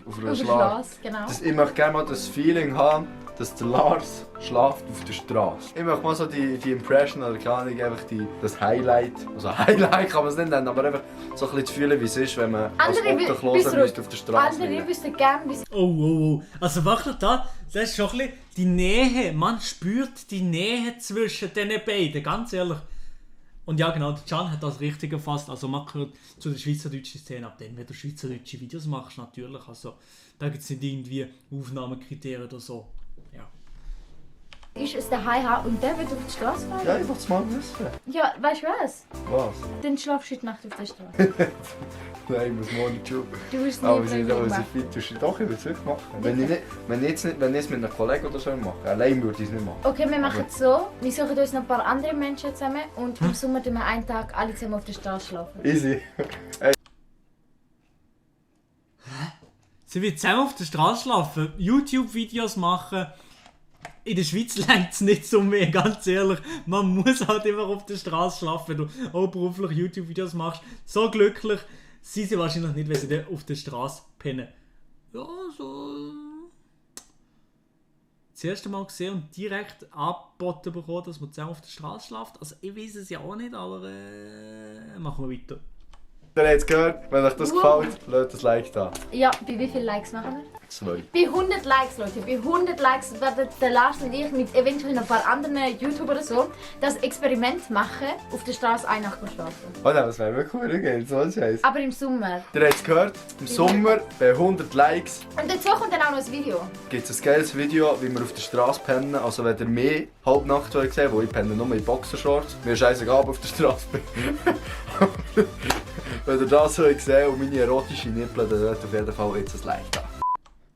Speaker 7: Auf einer
Speaker 8: Auf der
Speaker 7: Schlaf.
Speaker 8: Straße, genau.
Speaker 7: Ich möchte gerne mal das Feeling haben, dass der Lars schläft auf der Straße. Ich möchte mal so die Impression, oder keine Ahnung, einfach das Highlight. Also Highlight kann man es nicht nennen, aber einfach so ein bisschen zu fühlen, wie es ist, wenn man als Obdachloser müsste auf der Straße
Speaker 8: Andere
Speaker 7: liegen.
Speaker 8: wüssten gerne, wie es
Speaker 2: Oh. Also wirklich das ist schon ein bisschen die Nähe. Man spürt die Nähe zwischen den beiden, ganz ehrlich. Und ja genau, der Can hat das richtig erfasst. Also man gehört zu der schweizerdeutschen Szene ab dem, wenn du schweizerdeutsche Videos machst, natürlich. Also da gibt es nicht irgendwie Aufnahmekriterien oder so. Ja.
Speaker 8: ist, es daheim haben und der wird auf die Straße fahren.
Speaker 7: Ja, ich wollte es mal wissen.
Speaker 8: Ja, weißt du was?
Speaker 7: Was?
Speaker 8: Dann schlafst du heute Nacht auf der Straße.
Speaker 7: Nein, ich muss morgen in die Schule.
Speaker 8: Du wirst
Speaker 7: Aber
Speaker 8: nie
Speaker 7: sie
Speaker 8: Probleme
Speaker 7: sind
Speaker 8: machen.
Speaker 7: fit. Doch, ich würde es wirklich machen. Wenn ich es mit einem Kollegen oder so mache. Allein würde ich es nicht machen.
Speaker 8: Okay, wir machen es so. Wir suchen uns noch ein paar andere Menschen zusammen und im Sommer tun wir einen Tag alle zusammen auf der Straße schlafen.
Speaker 7: Easy.
Speaker 2: Sie will zusammen auf der Straße schlafen, YouTube-Videos machen. In der Schweiz längt es nicht so mehr, ganz ehrlich. Man muss halt immer auf der Straße schlafen, wenn du auch beruflich YouTube-Videos machst. So glücklich sind sie wahrscheinlich nicht, wenn sie dann auf der Straße pennen. Ja, so. Das erste Mal gesehen und direkt angeboten bekommen, dass man zusammen auf der Straße schlaft. Also ich weiß es ja auch nicht, aber machen wir weiter.
Speaker 7: Ihr habt es gehört, wenn euch das gefällt, lasst das Like da.
Speaker 8: Ja, bei wie vielen Likes machen wir?
Speaker 7: 2.
Speaker 8: Bei 100 Likes, Leute. Bei 100 Likes werden der Lars und ich mit eventuell noch ein paar anderen YouTuber oder so das Experiment machen, auf der Straße eine Nacht schlafen.
Speaker 7: Oh nein, das wäre wirklich cool, gell? So ein Scheiß.
Speaker 8: Aber im Sommer.
Speaker 7: Ihr habt es gehört, im Sommer bei 100 Likes
Speaker 8: Und dazu kommt dann auch noch ein Video.
Speaker 7: gibt es ein geiles Video, wie wir auf der Straße pennen. Also wenn ihr mehr Halbnacht wollt sehen, wo ich penne nur in Boxershorts. Mir ist scheißegal, ob ich auf der Straße bin. Wenn ihr das so sehen und meine erotischen Nippel, dann lasst auf jeden Fall jetzt ein Like da.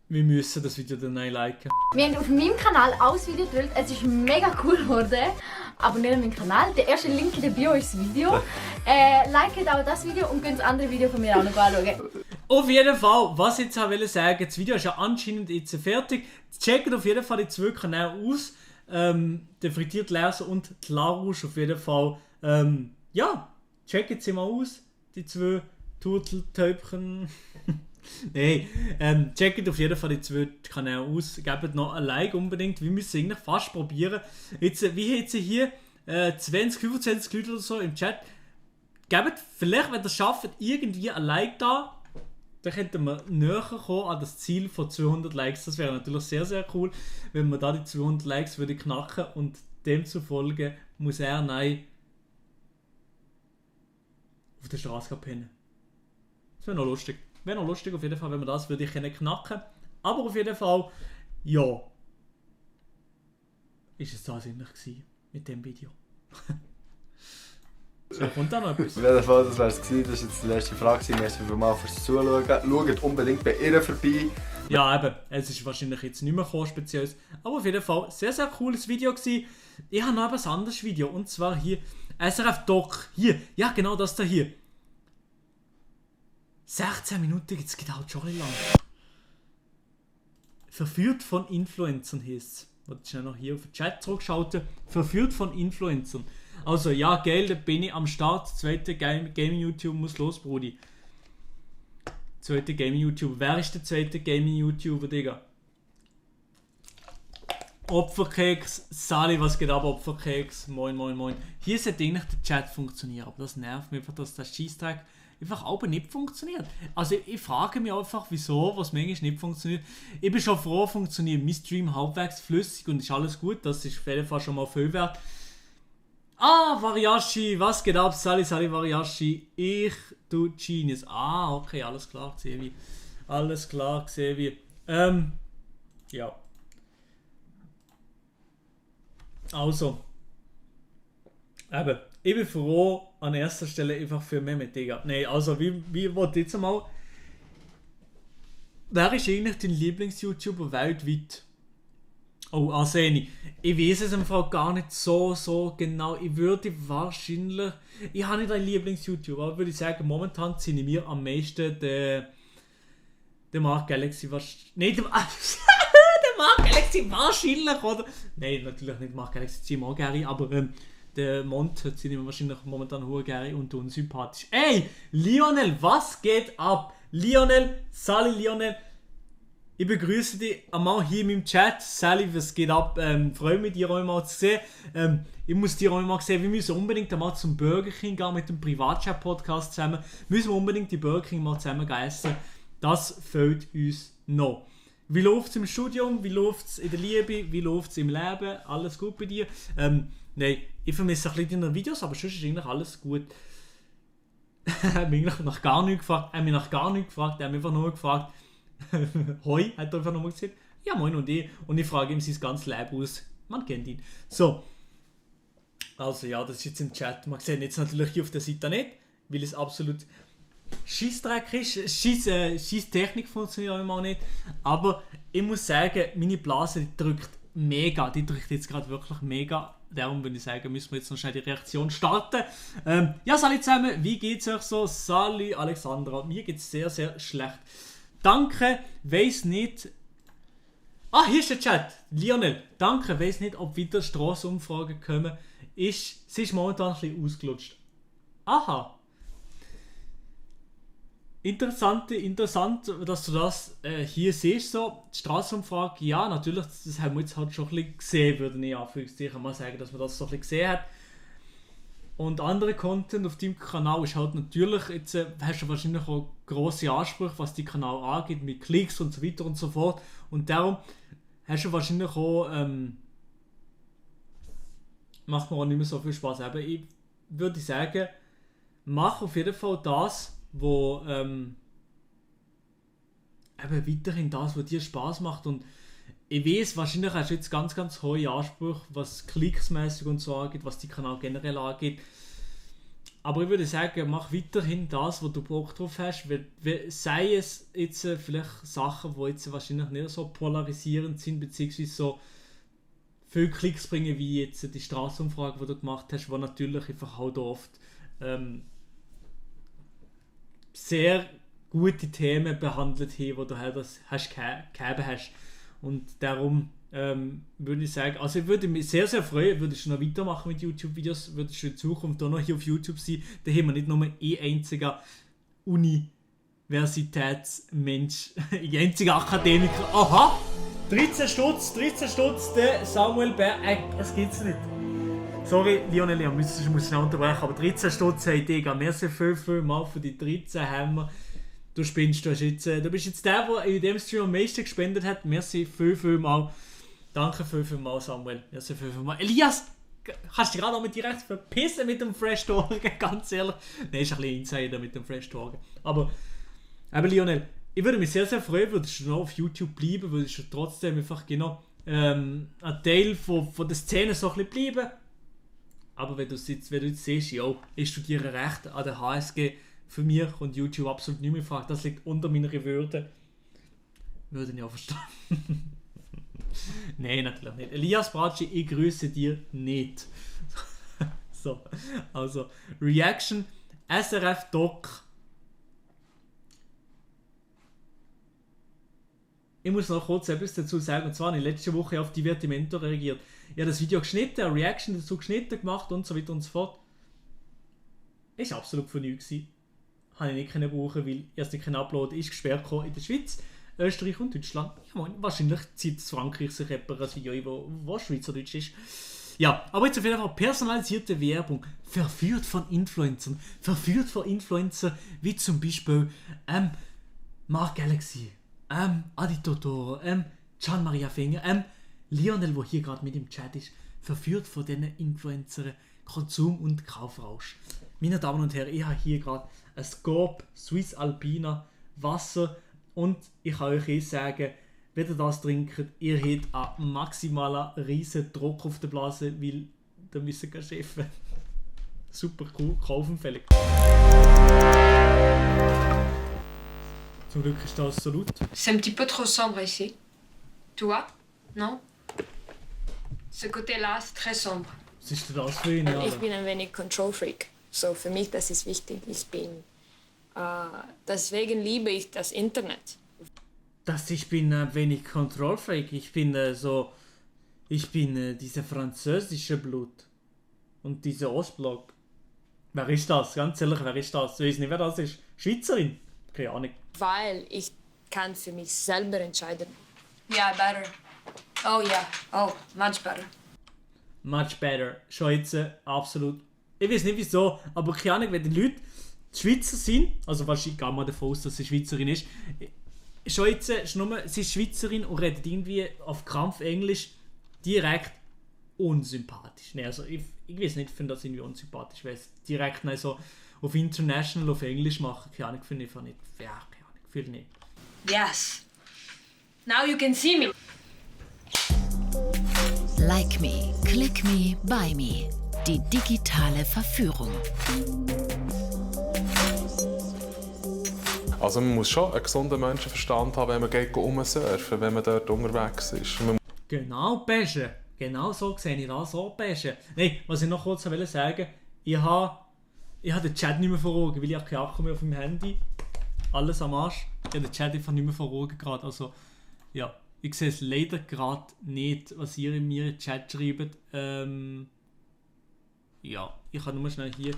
Speaker 2: Wir müssen das Video dann liken.
Speaker 8: Wir haben auf meinem Kanal auch ein Video gedreht. Es ist mega cool geworden. Abonniert meinen Kanal. Der erste Link in der Bio ist das Video. Liket auch das Video und könnt das andere Video von mir auch noch anschauen.
Speaker 2: Auf jeden Fall, was ich jetzt auch sagen wollte, das Video ist ja anscheinend jetzt fertig. Checkt auf jeden Fall die 2 Kanäle aus. Der frittierte Leser und die Larouche auf jeden Fall. Ja, checkt sie mal aus. Die 2 Turteltäubchen. Nein, checkt auf jeden Fall die 2 Kanäle aus, gebt noch ein Like unbedingt, wir müssen eigentlich fast probieren. Jetzt, wie jetzt hier 20, 25 Leute oder so im Chat, gebt vielleicht, wenn ihr es schafft, irgendwie ein Like da, dann könnten wir näher kommen an das Ziel von 200 Likes. Das wäre natürlich sehr, sehr cool, wenn wir da die 200 Likes würde knacken und demzufolge muss er nein auf der Straße pennen. Das wäre noch lustig. Wäre noch lustig auf jeden Fall, wenn wir das würde ich knacken. Aber auf jeden Fall, ja. Ist es das eigentlich gewesen mit dem Video? So, kommt da noch etwas?
Speaker 7: Auf jeden Fall, das wäre es gewesen. Das war jetzt die letzte Frage. Merci vielmals fürs Zuschauen. Schaut unbedingt bei ihr vorbei.
Speaker 2: Ja, eben. Es ist wahrscheinlich jetzt nicht mehr gekommen, speziell. Aber auf jeden Fall, sehr, sehr cooles Video gewesen. Ich habe noch ein anderes Video. Und zwar hier, SRF Doc. Hier, ja genau das da hier. 16 Minuten, jetzt geht halt schon ein bisschen lang. Verführt von Influencern heisst es. Ich schnell noch hier auf den Chat zurückschalten. Verführt von Influencern. Also ja, geil, da bin ich am Start. Zweite Gaming-YouTube muss los, Brudi. Zweite Gaming-YouTuber. Wer ist der zweite Gaming-YouTuber, Digga? Opferkeks. Sali, was geht ab, Opferkeks? Moin, moin, moin. Hier sollte eigentlich der Chat funktionieren, aber das nervt mich einfach, dass der Scheisstag einfach auch nicht funktioniert. Also ich frage mich einfach, wieso, was manchmal nicht funktioniert. Ich bin schon froh, funktioniert mein Stream halbwegs flüssig und ist alles gut. Das ist auf jeden Fall schon mal viel wert. Ah, Variashi, was geht ab? Sali, Variashi. Ich, du Genius. Ah, okay, alles klar, gesehen wie. Alles klar, gesehen wie. Ja. Also. Eben, ich bin froh an erster Stelle einfach für Mehmet, Digga. Nein, also, wie wollt ihr jetzt mal. Wer ist eigentlich dein Lieblings-YouTuber weltweit? Oh, Arseni. Ich weiß es im Fall gar nicht so genau. Ich würde wahrscheinlich... Ich habe nicht einen Lieblings-YouTuber, aber würde ich sagen, momentan ziehe ich mir am meisten den Mark Galaxy wahrscheinlich... Nein, der Mark Galaxy wahrscheinlich, oder? Nein, natürlich nicht Mark Galaxy, ziehe ich mir auch gerne, aber der Mont ziehe ich mir wahrscheinlich momentan hoch gerne und unsympathisch. Ey, Lionel, was geht ab? Lionel, Sali Lionel, ich begrüße dich einmal hier in meinem Chat. Sally, was geht ab? Freue mich, dich auch mal zu sehen. Ich muss dir auch mal sehen, wir müssen unbedingt einmal zum Burger King gehen mit dem Privatchat-Podcast zusammen. Müssen wir unbedingt die Burger King mal zusammen essen. Das fehlt uns noch. Wie läuft es im Studium? Wie läuft es in der Liebe? Wie läuft es im Leben? Alles gut bei dir? Nein, ich vermisse ein bisschen deine Videos, aber sonst ist eigentlich alles gut. Er hat mich nach gar nichts gefragt. Er hat mich nach gar nichts gefragt. Er hat mich einfach nur gefragt, Hoi, hat er einfach nochmal gesagt. Ja, moin und ich. Und ich frage ihm sein ganzes Leben aus. Man kennt ihn. So. Also ja, das ist jetzt im Chat. Man sieht jetzt natürlich hier auf der Seite nicht, weil es absolut Scheissdreck ist. Scheisstechnik funktioniert auch nicht. Aber ich muss sagen, meine Blase die drückt mega. Die drückt jetzt gerade wirklich mega. Darum würde ich sagen, müssen wir jetzt noch schnell die Reaktion starten. Ja, Sali zusammen, wie geht's euch so? Sali, Alexandra, mir geht's sehr, sehr schlecht. Danke, weiss nicht. Ah, hier ist der Chat. Lionel, danke, weiss nicht, ob wieder Strassenumfragen kommen. Sie ist momentan ein bisschen ausgelutscht. Aha. Interessant, dass du das hier siehst. So. Die Strassenumfrage, ja, natürlich, das haben wir jetzt halt schon ein bisschen gesehen, würde ich anführungszeichen mal sagen, dass man das so ein bisschen gesehen hat. Und andere Content auf deinem Kanal ist halt natürlich, jetzt hast du wahrscheinlich auch grosse Ansprüche, was die Kanal angeht, mit Klicks und so weiter und so fort. Und darum hast du wahrscheinlich auch, macht mir auch nicht mehr so viel Spaß. Aber ich würde sagen, mach auf jeden Fall das, wo eben weiterhin das, was dir Spaß macht. Und ich weiß, wahrscheinlich hast du jetzt ganz, ganz hohe Ansprüche, was klicksmäßig und so angeht, was die Kanal generell angeht. Aber ich würde sagen, mach weiterhin das, wo du Bock drauf hast. Sei es jetzt vielleicht Sachen, die jetzt wahrscheinlich nicht so polarisierend sind, beziehungsweise so viele Klicks bringen, wie jetzt die Straßenumfrage, die du gemacht hast, die natürlich einfach halt oft sehr gute Themen behandelt haben, wo du halt das gehabt hast. Und darum würde ich sagen, also ich würde mich sehr, sehr freuen, würdest du noch weitermachen mit YouTube-Videos, würdest du in Zukunft auch noch hier auf YouTube sein, da haben wir nicht nur einziger Universitätsmensch, einziger Akademiker. Aha! 13 Stutz, der Samuel Bär. Das gibt's nicht. Sorry, Lionel, ich muss schnell unterbrechen, aber 13 Stutz hey Digga. Merci viel mal für die 13 Hämmer. Du spinnst, du bist jetzt der in dem Stream am meisten gespendet hat. Merci viel mal. Danke viel mal, Samuel. Merci viel mal. Elias! Kannst du dich gerade noch mit direkt verpissen mit dem Fresh Talk, ganz ehrlich. Nein, ist ein bisschen Insider mit dem Fresh Talk. Aber Lionel, ich würde mich sehr freuen, würdest du noch auf YouTube bleiben, würdest du trotzdem einfach genau ein Teil von der Szene so ein bisschen bleiben. Aber wenn du jetzt siehst, ja, ich studiere Recht an der HSG, für mich und YouTube absolut nicht mehr gefragt, das liegt unter meiner Würde. Würde ich auch verstehen. Nein, natürlich nicht. Elias Bratschi, ich grüße dir nicht. So, also Reaction, SRF Doc. Ich muss noch kurz etwas dazu sagen, und zwar habe ich letzte Woche auf Divertimento reagiert. Ich habe das Video geschnitten, eine Reaction dazu geschnitten gemacht und so weiter und so fort. Ist absolut von nichts gewesen. Habe ich nicht brauchen, weil erst nicht uploaden ist gesperrt in der Schweiz, Österreich und Deutschland. Ja, wahrscheinlich zieht Frankreich sich jemand ein Video, wo Schweizerdeutsch ist. Ja, aber jetzt auf jeden Fall personalisierte Werbung, verführt von Influencern wie zum Beispiel Mark Galaxy, Adi Totoro, Gian Maria Finger, Lionel, der hier gerade mit im Chat ist, verführt von diesen Influencern, Konsum- und Kaufrausch. Meine Damen und Herren, ich habe hier gerade ein Scope Swiss Alpina Wasser und ich kann euch sagen, wenn ihr das trinkt, ihr habt einen maximalen riesen Druck auf der Blase, weil da müssen keine Chefs. Super cool, kaufenfällig. Zum Glück ist das so laut.
Speaker 10: C'est un petit peu trop sombre ici. Tu vois? Non? Ce côté-là, c'est très sombre.
Speaker 2: Was ist denn das für ihn?
Speaker 11: Ich bin ein wenig Control-Freak. So, für mich, das ist wichtig. Deswegen liebe ich das Internet.
Speaker 2: Ich bin ein wenig Control-Freak. Ich bin diese französische Blut. Und diese Ostblock. Wer ist das? Ganz ehrlich, wer ist das? Ich weiß nicht, wer das ist. Schweizerin? Keine Ahnung.
Speaker 11: Weil ich kann für mich selber entscheiden.
Speaker 10: Yeah, better. Oh yeah. Oh, much better.
Speaker 2: Much better. Schon jetzt absolut. Ich weiß nicht wieso, aber keine Ahnung, wenn die Leute Schweizer sind, also wahrscheinlich gehen wir davon aus, dass sie Schweizerin ist, schon jetzt, sie ist Schweizerin und redet irgendwie auf Krampf Englisch direkt unsympathisch. Nee, also ich weiß nicht, ich finde das irgendwie unsympathisch, weil es direkt so auf International auf Englisch machen, keine Ahnung, finde ich einfach nicht. Ja, keine Ahnung, fühle nicht.
Speaker 10: Yes. Now you can see me.
Speaker 12: Like me, click me, buy me. Die digitale Verführung.
Speaker 13: Also man muss schon einen gesunden Menschenverstand haben, wenn man geht rumsurfen, wenn man dort unterwegs ist.
Speaker 2: Genau, Pesche. Genau so sehe ich das auch, Pesche. Nein, was ich noch kurz sagen wollte, ich habe den Chat nicht mehr vor Augen, weil ich habe keinen Akku mehr auf dem Handy. Alles am Arsch. Ich habe den Chat einfach nicht mehr vor Augen gerade. Also, ja, ich sehe es leider gerade nicht, was ihr in mir Chat schreibt. Ja, ich kann nur schnell hier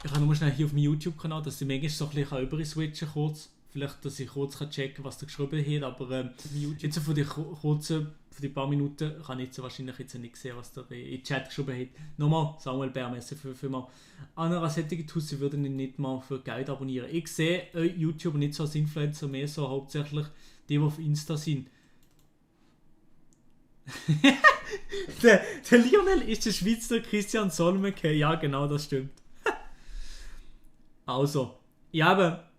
Speaker 2: auf meinem YouTube-Kanal, dass ich manchmal so ein bisschen überswitchen kurz. Vielleicht, dass ich kurz checken kann, was da geschrieben hat, aber jetzt von den paar Minuten kann ich jetzt wahrscheinlich jetzt nicht sehen, was da in Chat geschrieben hat. Nochmal, Samuel Bär, merci vielmals. Andere solche Tussi würden ihn nicht mal für Geld abonnieren. Ich sehe YouTube nicht so als Influencer, mehr so hauptsächlich die auf Insta sind. der Lionel ist der Schweizer Christian Solmecke. Ja, genau, das stimmt. Also, ja, aber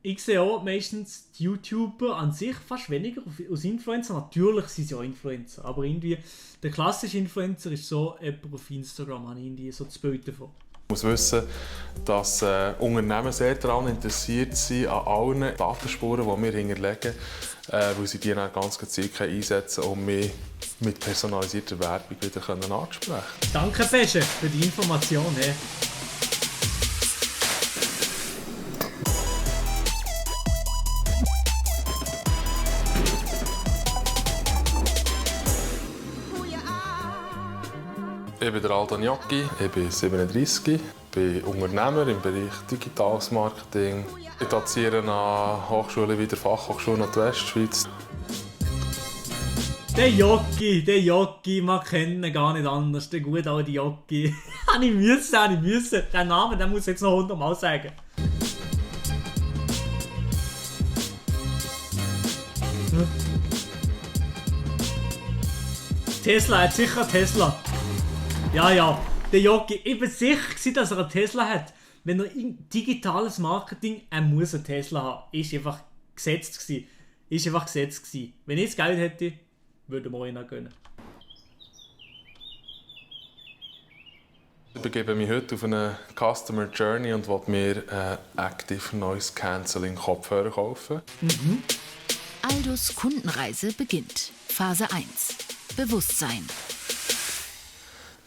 Speaker 2: ich sehe auch meistens die YouTuber an sich fast weniger als Influencer. Natürlich sind sie auch Influencer, aber irgendwie der klassische Influencer ist so, jemand auf Instagram habe ich irgendwie so das Bild davon.
Speaker 13: Man muss wissen, dass Unternehmen sehr daran interessiert sind, an allen Datenspuren, die wir hinterlegen, weil sie die dann ganz gezielt einsetzen können, um mich mit personalisierter Werbung wieder anzusprechen.
Speaker 2: Danke, Pesche, für die Information. Hey.
Speaker 13: Ich bin der Aldo Gnocchi, ich bin 37, bin Unternehmer im Bereich Digitales Marketing. Ich doziere an Hochschulen wie der Fachhochschule Nordwestschweiz.
Speaker 2: Der Gnocchi, man kennt ihn gar nicht anders. Der gute alte Gnocchi. Ich müssen. Den Namen, den muss ich jetzt noch 100 Mal sagen. Tesla, hat sicher einen Tesla. Ja, der Gnocchi. Ich war sicher, dass er einen Tesla hat. Wenn er digitales Marketing, er muss einen Tesla haben. Ist einfach gesetzt gewesen. Wenn ich das Geld hätte, würde mir ihn gönnen.
Speaker 13: Ich begebe mich heute auf eine Customer Journey und will mir Active Noise Cancelling Kopfhörer kaufen.
Speaker 12: Aldos Kundenreise beginnt. Phase 1. Bewusstsein.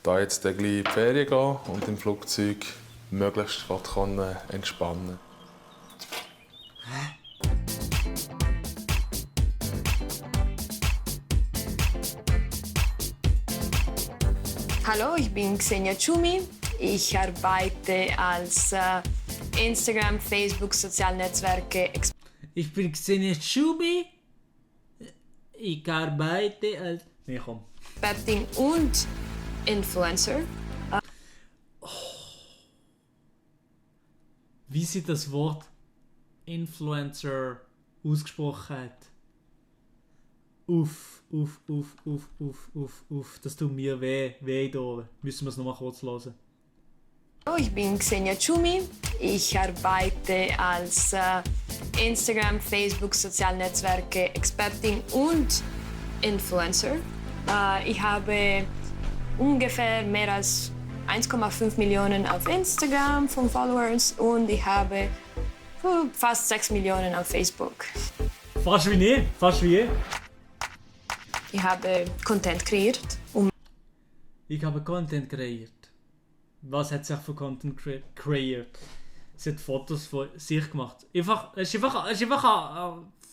Speaker 13: Da jetzt gleich in die Ferien gehen und im Flugzeug möglichst entspannen.
Speaker 11: Hallo, ich bin Xenia Tschumi. Ich arbeite als Instagram, Facebook, Sozialnetzwerke.
Speaker 2: Ich bin Xenia Tschumi. Ich arbeite als... Nee, komm.
Speaker 11: Expertin und Influencer.
Speaker 2: Wie sie das Wort Influencer ausgesprochen hat. Uff. Das tut mir weh da. Müssen wir es nochmal kurz hören.
Speaker 11: Hallo, ich bin Xenia Tschumi. Ich arbeite als Instagram, Facebook, Sozialnetzwerke Expertin und Influencer. Ich habe ungefähr mehr als 1,5 Millionen auf Instagram von Followers und ich habe fast 6 Millionen auf Facebook.
Speaker 2: Fast wie ich.
Speaker 11: Ich habe Content kreiert.
Speaker 2: Was hat sie für Content kreiert? Sie hat Fotos von sich gemacht. Es ist einfach eine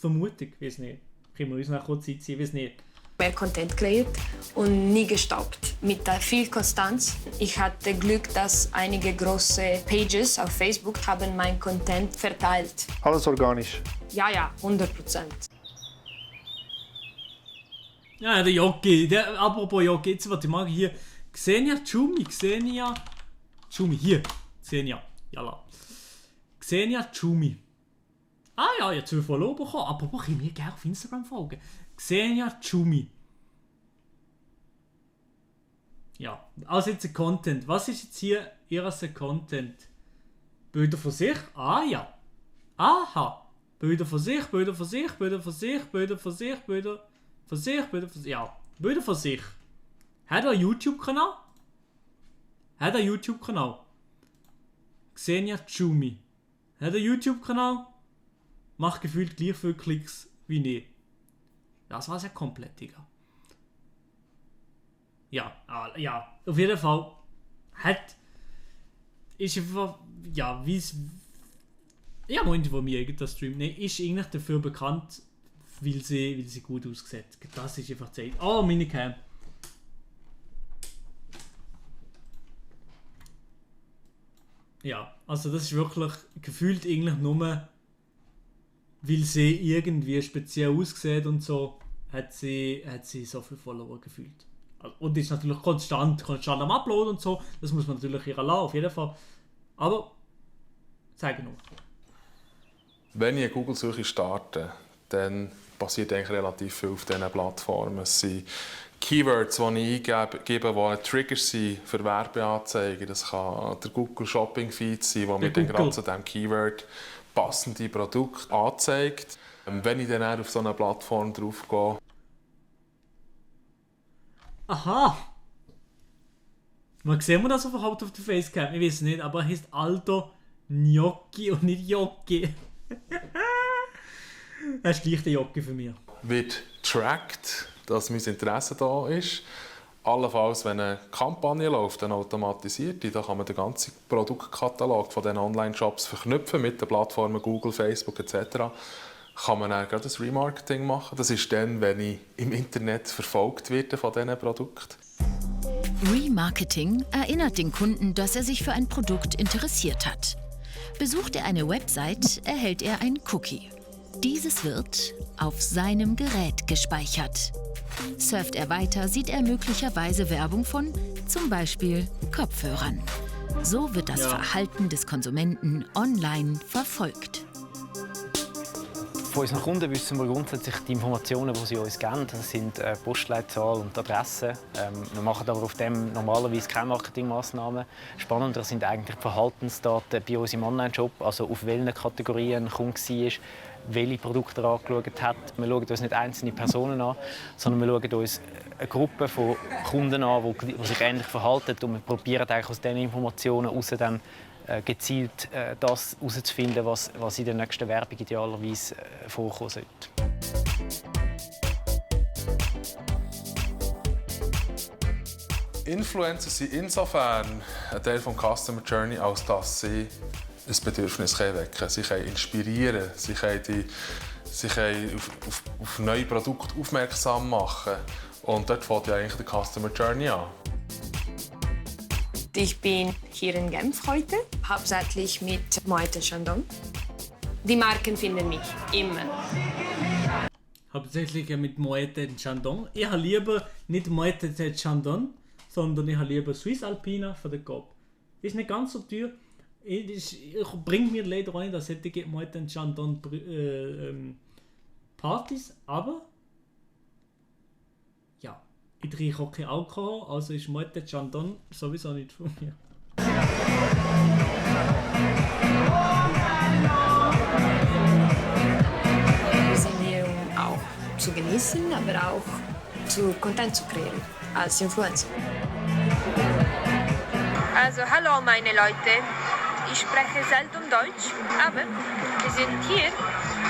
Speaker 2: Vermutung, ich weiß nicht. Können wir uns noch kurz Zeit ziehen, ich weiß nicht.
Speaker 11: Mehr Content kreiert und nie gestoppt. Mit viel Konstanz. Ich hatte Glück, dass einige große Pages auf Facebook haben mein Content verteilt.
Speaker 14: Alles organisch?
Speaker 11: Ja, 100%.
Speaker 2: Ja, der Gnocchi. Apropos Gnocchi, jetzt was ich mag hier. Xenia Tschumi, hier. Xenia, jalla. Xenia Tschumi. Ah ja, ich habe 12 Follower bekommen. Apropos, ich mir gerne auf Instagram folgen. Xenia Tschumi. Ja, also jetzt Content. Was ist jetzt hier ihr Content? Bilder von sich? Ah ja. Aha. Bilder von sich. Ja, Bilder von sich. Hat er einen YouTube-Kanal? Xenia Tschumi. Hat einen YouTube-Kanal? Macht gefühlt gleich viele Klicks wie ich. Das war's ja komplett, Digga. Ja, auf jeden Fall ist einfach, ja, wie es... Ja, meinte von mir, das Stream, ne, ist eigentlich dafür bekannt, weil sie gut aussieht. Das ist einfach Zeit. Oh, meine Cam. Ja, also das ist wirklich gefühlt eigentlich nur, weil sie irgendwie speziell aussieht und so, hat sie so viele Follower gefühlt. Und ist natürlich konstant am Upload und so, das muss man natürlich ihr lassen, auf jeden Fall. Aber, zeige noch.
Speaker 13: Wenn ich eine Google-Suche starte, dann passiert eigentlich relativ viel auf diesen Plattformen. Es sind Keywords, die ich eingebe, die Triggers sind für Werbeanzeigen. Das kann der Google Shopping Feed sein, wo mir dann gerade zu diesem Keyword passende Produkte anzeigt. Wenn ich dann auf so eine Plattform drauf gehe.
Speaker 2: Aha! Man sieht man das überhaupt auf der Facecam? Ich weiß nicht, aber er heißt Aldo Gnocchi und nicht Gnocchi. Er ist gleich der Gnocchi für mich.
Speaker 13: Wird tracked, dass mein Interesse da ist. Allenfalls, wenn eine Kampagne läuft, dann automatisiert die, da kann man den ganzen Produktkatalog von diesen Online-Shops verknüpfen mit den Plattformen Google, Facebook etc. Kann man dann gerade das Remarketing machen. Das ist dann, wenn ich im Internet verfolgt werde von diesen Produkten.
Speaker 12: Remarketing erinnert den Kunden, dass er sich für ein Produkt interessiert hat. Besucht er eine Website, erhält er ein Cookie. Dieses wird auf seinem Gerät gespeichert. Surft er weiter, sieht er möglicherweise Werbung von zum Beispiel Kopfhörern. So wird das Verhalten des Konsumenten online verfolgt.
Speaker 14: Von unseren Kunden wissen wir grundsätzlich die Informationen, die sie uns geben. Das sind Postleitzahl und Adresse. Wir machen aber auf dem normalerweise keine Marketingmaßnahmen. Spannender sind eigentlich die Verhaltensdaten bei uns im Online-Shop, also auf welchen Kategorien ein Kunde war, welche Produkte er angeschaut hat. Wir schauen uns nicht einzelne Personen an, sondern wir schauen uns eine Gruppe von Kunden an, die sich ähnlich verhalten. Und wir probieren eigentlich aus diesen Informationen heraus dann gezielt das herauszufinden, was in der nächsten Werbung idealerweise vorkommen sollte.
Speaker 13: Influencer sind insofern ein Teil des Customer Journey, als dass sie ein Bedürfnis wecken können. Sie können inspirieren, sie können auf neue Produkte aufmerksam machen. Und dort fängt ja eigentlich die Customer Journey an.
Speaker 11: Ich bin hier in Genf heute, hauptsächlich mit Moet Chandon. Die Marken finden mich immer.
Speaker 2: Hauptsächlich mit Moet Chandon. Ich habe lieber nicht Moet Chandon, sondern ich habe lieber Swiss Alpina von der Coop. Ist nicht ganz so teuer. Bringt mir leider auch nicht, dass hätte Moet Chandon Partys, aber ja, ich trinke auch kein Alkohol, also ist Moet Chandon sowieso nicht von mir.
Speaker 11: Wir sind hier, um auch zu genießen, aber auch zu Content zu kreieren als Influencer.
Speaker 10: Also hallo meine Leute, ich spreche selten Deutsch, aber wir sind hier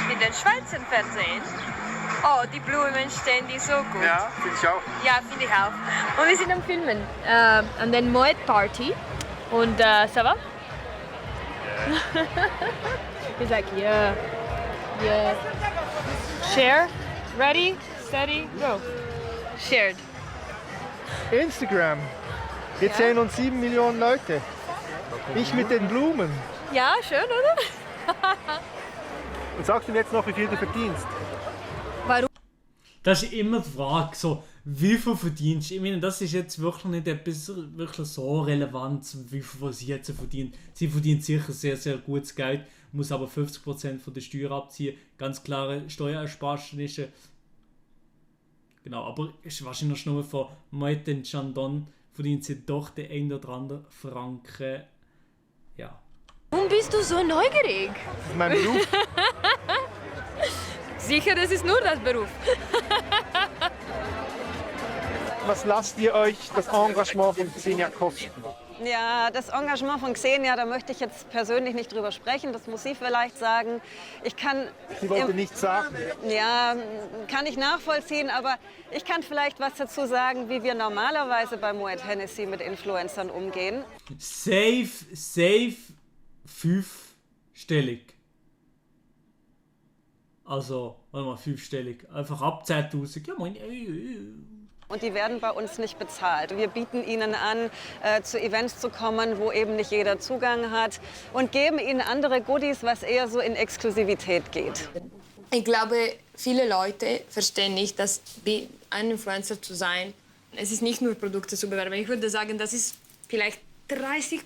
Speaker 10: mit dem Schweizer Fernsehen. Oh, die Blumen stehen die so gut.
Speaker 15: Ja, finde ich auch.
Speaker 10: Ja, finde ich auch. Und wir sind am Filmen, an der Moet Party. Und ça va? He's like, yeah. Yeah. Share, ready, steady, go. Shared.
Speaker 15: Instagram. Jetzt sehen uns 7 Millionen Leute. Ich mit den Blumen.
Speaker 10: Ja, schön, oder?
Speaker 15: Und sagst du mir jetzt noch, wie viel du verdienst?
Speaker 10: Warum?
Speaker 2: Das ist immer die Frage, so, wie viel verdienst du? Ich meine, das ist jetzt wirklich nicht etwas wirklich so relevant, wie viel was sie jetzt verdient. Sie verdient sicher sehr, sehr gutes Geld, muss aber 50% von der Steuer abziehen. Ganz klare Steuerersparnisse. Genau, aber ist wahrscheinlich nur von Moet Chandon verdient sie doch den 1 oder anderen Franken. Ja.
Speaker 10: Warum bist du so neugierig?
Speaker 15: Das ist mein Beruf.
Speaker 10: Sicher, das ist nur das Beruf.
Speaker 15: Was lasst ihr euch das Engagement von Xenia kosten?
Speaker 16: Ja, das Engagement von Xenia, da möchte ich jetzt persönlich nicht drüber sprechen. Das muss sie vielleicht sagen. Ich kann...
Speaker 15: Sie wollte nichts sagen.
Speaker 16: Ja, kann ich nachvollziehen, aber ich kann vielleicht was dazu sagen, wie wir normalerweise bei Moet Hennessy mit Influencern umgehen.
Speaker 2: Safe 5-stellig. Also, warte mal, 5-stellig. Einfach ab 10.000. Ja, moin.
Speaker 16: Und die werden bei uns nicht bezahlt. Wir bieten ihnen an, zu Events zu kommen, wo eben nicht jeder Zugang hat und geben ihnen andere Goodies, was eher so in Exklusivität geht.
Speaker 11: Ich glaube, viele Leute verstehen nicht, dass ein Influencer zu sein, es ist nicht nur Produkte zu bewerben. Ich würde sagen, das ist vielleicht 30%.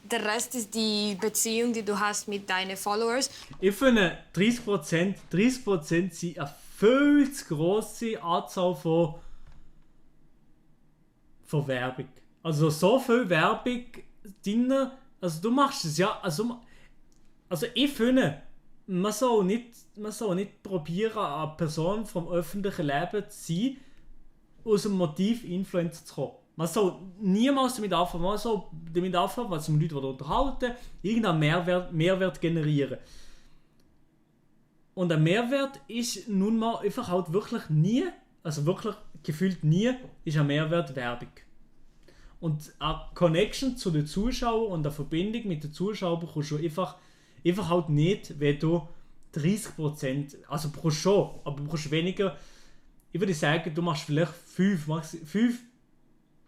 Speaker 11: Der Rest ist die Beziehung, die du hast mit deinen Followers.
Speaker 2: Ich finde 30% sind eine viel zu grosse Anzahl von Werbung. Also so viel Werbung drin, also du machst es ja, also ich finde, man soll nicht probieren, eine Person vom öffentlichen Leben zu sein, aus dem Motiv Influencer zu kommen. Man soll niemals damit anfangen, was mit Leuten unterhalten, irgendeinen Mehrwert generieren. Und ein Mehrwert ist nun mal einfach halt wirklich nie, also wirklich gefühlt nie, ist ein Mehrwert Werbung. Und eine Connection zu den Zuschauern und eine Verbindung mit den Zuschauern bekommst du einfach halt nicht, wenn du 30%, also pro Show, aber du brauchst weniger. Ich würde sagen, du machst vielleicht 5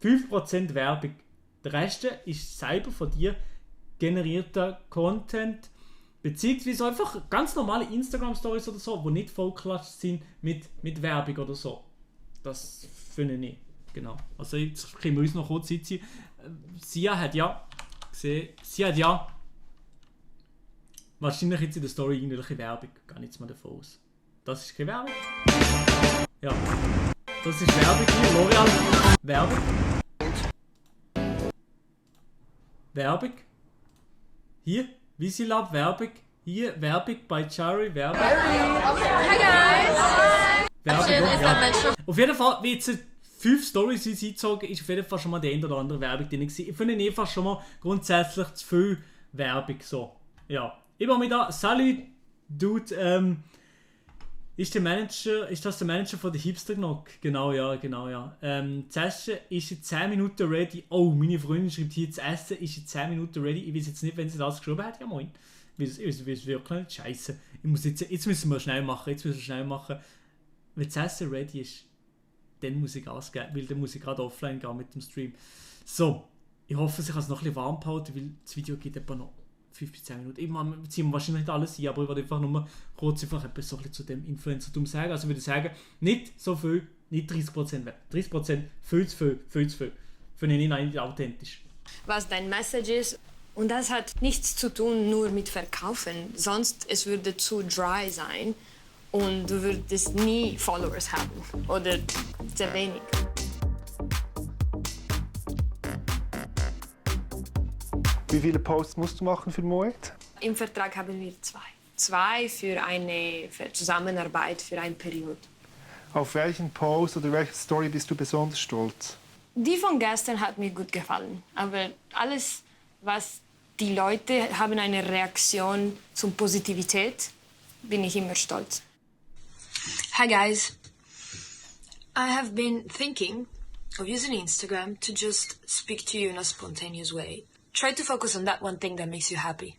Speaker 2: 5% Werbung. Der Rest ist selber von dir generierter Content, beziehungsweise einfach ganz normale Instagram-Stories oder so, die nicht vollgeklatscht sind mit Werbung oder so. Das finde ich nicht. Genau. Also jetzt können wir uns noch kurz sitzen. Sia hat ja wahrscheinlich jetzt in der Story irgendwelche Werbung. Gar nichts mehr davon aus. Das ist keine Werbung. Ja. Das ist Werbung hier. L'Oreal. Werbung. Werbung. Hier. Visilab. Werbung. Hier. Werbung bei Cherry. Werbung.
Speaker 10: Hi guys!
Speaker 2: Werbung.
Speaker 10: Ja.
Speaker 2: Auf jeden Fall, wie jetzt 5 Stories eingezogen ist auf jeden Fall schon mal die eine oder andere Werbung drin gewesen. Ich finde einfach schon mal grundsätzlich zu viel Werbung. So. Ja. Ich war mit da. Salut, Dude. Ist das der Manager von der Hipster-Knock? Genau, ja. Das Essen ist in 10 Minuten ready. Oh, meine Freundin schreibt hier, das Essen ist in 10 Minuten ready. Ich weiß jetzt nicht, wenn sie das geschrieben hat. Ja, moin. Ich weiß wirklich nicht. Scheiße. Jetzt müssen wir schnell machen. Wenn das Essen ready ist, dann muss ich Gas geben, weil dann muss ich gerade offline gehen mit dem Stream. So, ich hoffe, ich kann es noch ein bisschen warm behalten, weil das Video geht etwa noch 5 bis 10 Minuten. Ich ziehe wahrscheinlich nicht alles ein, aber ich werde einfach nur kurz etwas so zu dem Influencertum sagen. Also ich würde sagen, nicht so viel, nicht 30% weg. 30% viel zu viel. Finde ich nicht authentisch.
Speaker 11: Was dein Message ist. Und das hat nichts zu tun nur mit Verkaufen. Sonst es würde zu dry sein und du würdest nie Followers haben. Oder sehr wenig.
Speaker 15: Wie viele Posts musst du machen für Moet?
Speaker 11: Im Vertrag haben wir 2. 2 für eine Zusammenarbeit für eine Periode.
Speaker 15: Auf welchen Post oder welche Story bist du besonders stolz?
Speaker 11: Die von gestern hat mir gut gefallen. Aber alles, was die Leute haben eine Reaktion zur Positivität, bin ich immer stolz. Hi guys. I have been thinking of using Instagram to just speak to you in a spontaneous way. Try to focus on that one thing that makes you happy.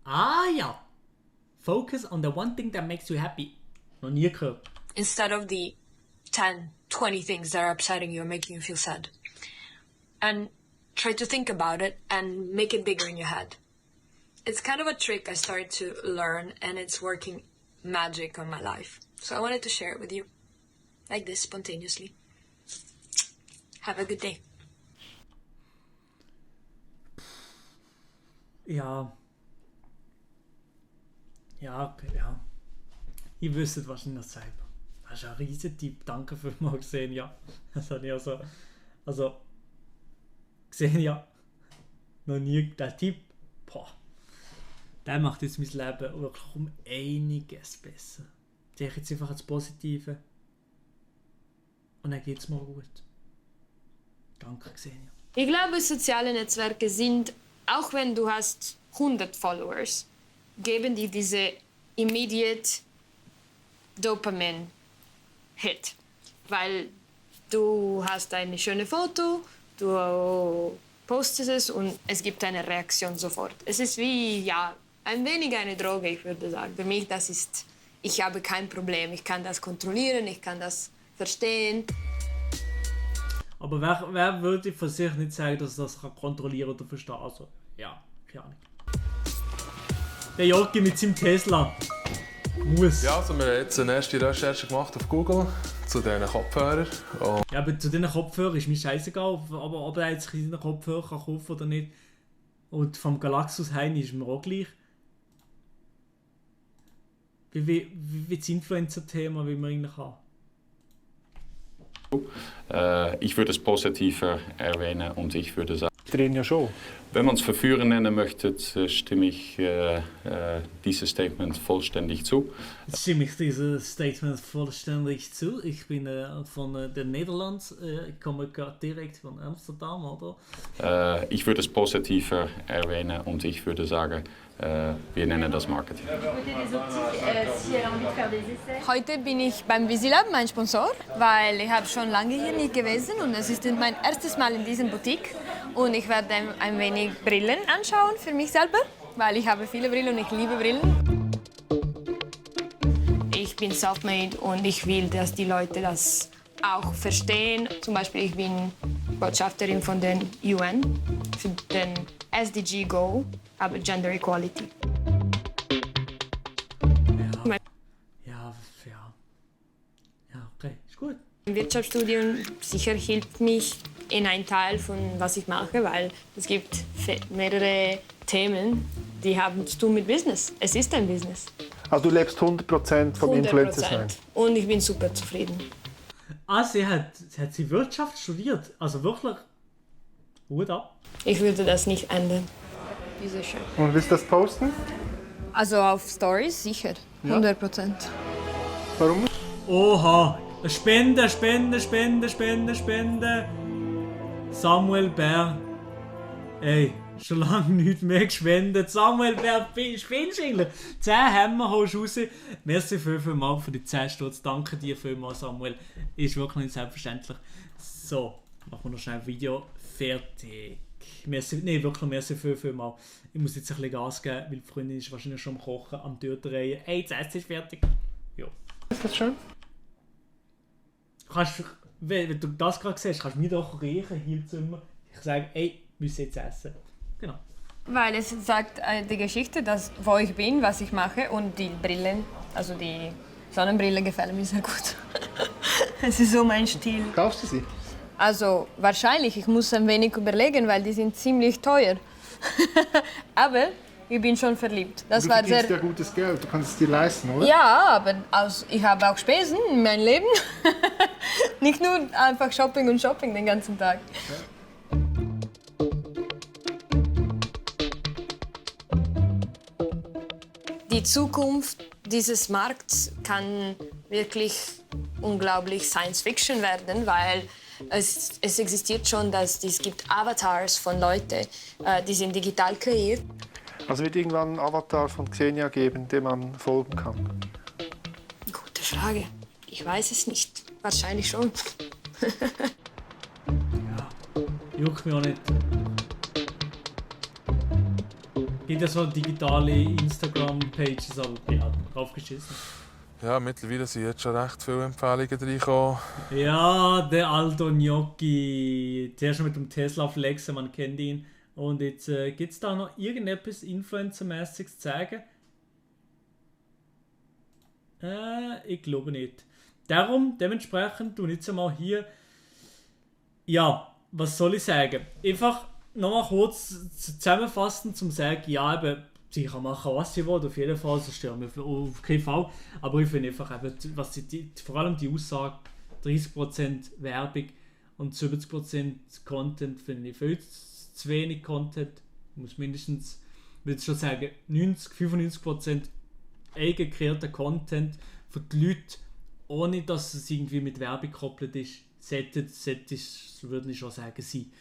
Speaker 2: Ah ja. Focus on the one thing that makes you happy. Noch nie gehört.
Speaker 11: Instead of the 10, 20 things that are upsetting you or making you feel sad. And try to think about it and make it bigger in your head. It's kind of a trick I started to learn and it's working magic on my life. So I wanted to share it with you. Like this, spontaneously. Have a good day.
Speaker 2: Ja. Ja, okay, ja. Ihr wüsstet wahrscheinlich das selber. Das ist ein riesen Tipp. Danke für mal gesehen, ja. Das habe ich also gesehen, ja. Noch nie der Tipp. Boah. Der macht jetzt mein Leben wirklich um einiges besser. Ich denke jetzt einfach ans Positive. Und dann geht's mir gut. Danke, Xenia.
Speaker 11: Ich glaube, soziale Netzwerke sind, auch wenn du hast 100 Followers, geben dir diese immediate Dopamin-Hit. Weil du hast ein schönes Foto, du postest es und es gibt eine Reaktion sofort. Es ist wie, ja, ein wenig eine Droge, ich würde sagen. Für mich, das ist, ich habe kein Problem. Ich kann das kontrollieren, ich kann das verstehen.
Speaker 2: Aber wer würde von sich nicht sagen, dass er das kontrollieren oder verstehen kann? Also, ja, keine Ahnung. Der Jorgi mit seinem Tesla. Muss.
Speaker 13: Ja, also wir haben jetzt eine erste Recherche gemacht auf Google zu diesen Kopfhörern.
Speaker 2: Ja, aber zu diesen Kopfhörern ist mir scheißegal, ob er jetzt einen Kopfhörer kaufen kann oder nicht. Und vom Galaxus Hein ist mir auch gleich. Wie das Influencer-Thema, wie man eigentlich haben.
Speaker 17: Ich würde es positiver erwähnen und ich würde sagen,
Speaker 15: Drehen ja schon.
Speaker 17: Wenn man es Verführen nennen möchte, stimme ich dieses Statement vollständig zu.
Speaker 2: Stimme ich dieses Statement vollständig zu. Ich bin von den Niederlanden, ich komme gerade direkt von Amsterdam, oder?
Speaker 17: Ich würde es positiver erwähnen und ich würde sagen, wir nennen das Marketing.
Speaker 11: Heute bin ich beim Visilab, mein Sponsor, weil ich habe schon lange hier nicht gewesen und es ist mein erstes Mal in diesem Boutique und ich werde ein wenig Brillen anschauen für mich selber, weil ich habe viele Brillen und ich liebe Brillen. Ich bin self-made und ich will, dass die Leute das auch verstehen. Zum Beispiel, ich bin Botschafterin von den UN für den SDG Goal, aber Gender Equality.
Speaker 2: Ja, okay, ist gut.
Speaker 11: Ein Wirtschaftsstudium sicher hilft mich in einen Teil von was ich mache, weil es gibt mehrere Themen, die haben zu tun mit Business. Es ist ein Business.
Speaker 15: Also du lebst 100% vom Influencer sein.
Speaker 11: Und ich bin super zufrieden.
Speaker 2: Sie hat Wirtschaft studiert, also wirklich Hut ab.
Speaker 11: Ich würde das nicht ändern. Diese schön.
Speaker 15: Und willst du das posten?
Speaker 11: Also auf Stories sicher, 100%.
Speaker 15: Warum?
Speaker 2: Oha, Spende. Samuel Bär. Ey, schon lange nicht mehr gespendet. Samuel Bär, spinnst du eigentlich? 10 Hämmer holst du raus. Merci vielmals für die 10 Stutz. Danke dir vielmals, Samuel. Ist wirklich nicht selbstverständlich. So, machen wir noch schnell ein Video. Fertig. Merci vielmals. Ich muss jetzt ein bisschen Gas geben, weil die Freundin ist wahrscheinlich schon am Kochen, am Türdrehen. Ey, das Essen ist fertig. Ja.
Speaker 15: Ist das schön?
Speaker 2: Wenn du das gerade siehst, kannst du mir doch riechen, hier zu immer. Ich sage, ey, wir müssen jetzt essen. Genau.
Speaker 11: Weil es sagt die Geschichte, dass, wo ich bin, was ich mache und die Brillen, also die Sonnenbrille gefällt mir sehr gut. Es ist so mein Stil.
Speaker 15: Kaufst du sie?
Speaker 11: Also wahrscheinlich, ich muss ein wenig überlegen, weil die sind ziemlich teuer. Aber ich bin schon verliebt. Das
Speaker 15: du
Speaker 11: war
Speaker 15: verdienst
Speaker 11: sehr...
Speaker 15: ja gutes Geld, du kannst es dir leisten, oder?
Speaker 11: Ja, aber ich habe auch Spesen in meinem Leben. Nicht nur einfach Shopping und Shopping den ganzen Tag. Die Zukunft dieses Markts kann wirklich unglaublich Science Fiction werden, weil es existiert schon, dass es gibt Avatars von Leuten, die sind digital kreiert.
Speaker 15: Also wird irgendwann einen Avatar von Xenia geben, dem man folgen kann?
Speaker 11: Gute Frage. Ich weiß es nicht. Wahrscheinlich schon.
Speaker 2: Juckt mich auch nicht. Gibt ja so digitale Instagram-Pages, aber ja, draufgeschissen.
Speaker 13: Ja, mittlerweile sind jetzt schon recht viele Empfehlungen reingekommen.
Speaker 2: Ja, der Aldo Gnocchi. Zuerst mit dem Tesla flexen, man kennt ihn. Und jetzt gibt es da noch irgendetwas Influencer-mäßiges zu sagen? Ich glaube nicht. Dementsprechend tue ich jetzt einmal hier. Ja, was soll ich sagen? Einfach nochmal kurz zusammenfassen, zum sagen, ja, eben, sie kann machen, was sie will, auf jeden Fall, so stehen wir auf keinen Fall. Aber ich finde einfach, eben, vor allem die Aussage, 30% Werbung und 70% Content finde ich viel zu wenig Content. Ich muss mindestens, würde ich schon sagen, 95% eigen kreierter Content für die Leute, ohne dass es irgendwie mit Werbung gekoppelt ist, sollte würde ich schon sagen, sein.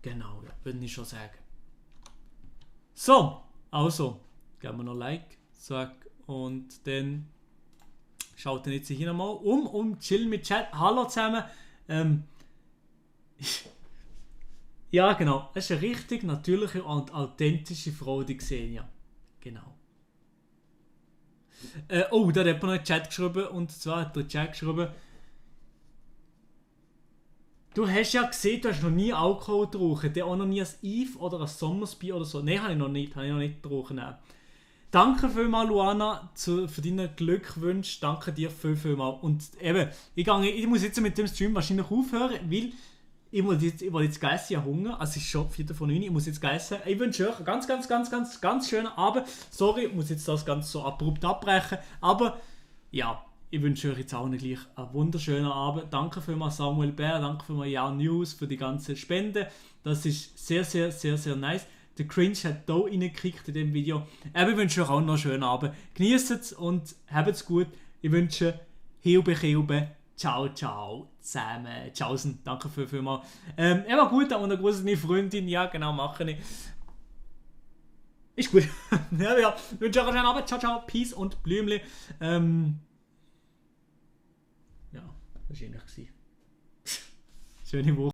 Speaker 2: Genau, ja, würde ich schon sagen. So, also, geben wir noch Like, sag, und dann schaut ihr jetzt hier nochmal um chillen mit Chat. Hallo zusammen. Ja, genau, es ist eine richtig natürliche und authentische Frau, die Xenia. Genau. Da hat jemand noch in den Chat geschrieben, und zwar hat der Chat geschrieben: Du hast ja gesehen, du hast noch nie Alkohol getrunken, der auch noch nie ein Eve oder ein Sommersbier oder so. Nein, habe ich noch nicht getrunken. Nein. Danke vielmals, Luana, für deine Glückwünsche. Danke dir vielmals. Und eben, ich muss jetzt mit dem Stream wahrscheinlich aufhören, weil ich will jetzt gegessen, ich habe Hunger. Also es ist schon 4:09, ich muss jetzt gegessen. Ich wünsche euch einen ganz schönen Abend. Sorry, ich muss jetzt das Ganze so abrupt abbrechen. Aber ja, ich wünsche euch jetzt auch gleich einen wunderschönen Abend. Danke vielmals Samuel Bär, danke vielmals Ja News für die ganze Spende. Das ist sehr, sehr, sehr, sehr nice. Der Cringe hat hier reingekickt in diesem Video. Aber ich wünsche euch auch noch einen schönen Abend. Genießt es und habt es gut. Ich wünsche Hilbe. Ciao, ciao zusammen. Tschaußen. Danke vielmals. Immer gut und eine große Freundin. Ja, genau, mache ich. Ist gut. Ja. Ich wünsche euch einen schönen Abend. Ciao, ciao. Peace und Blümli. Ja, das war ähnlich. Schöne Woche.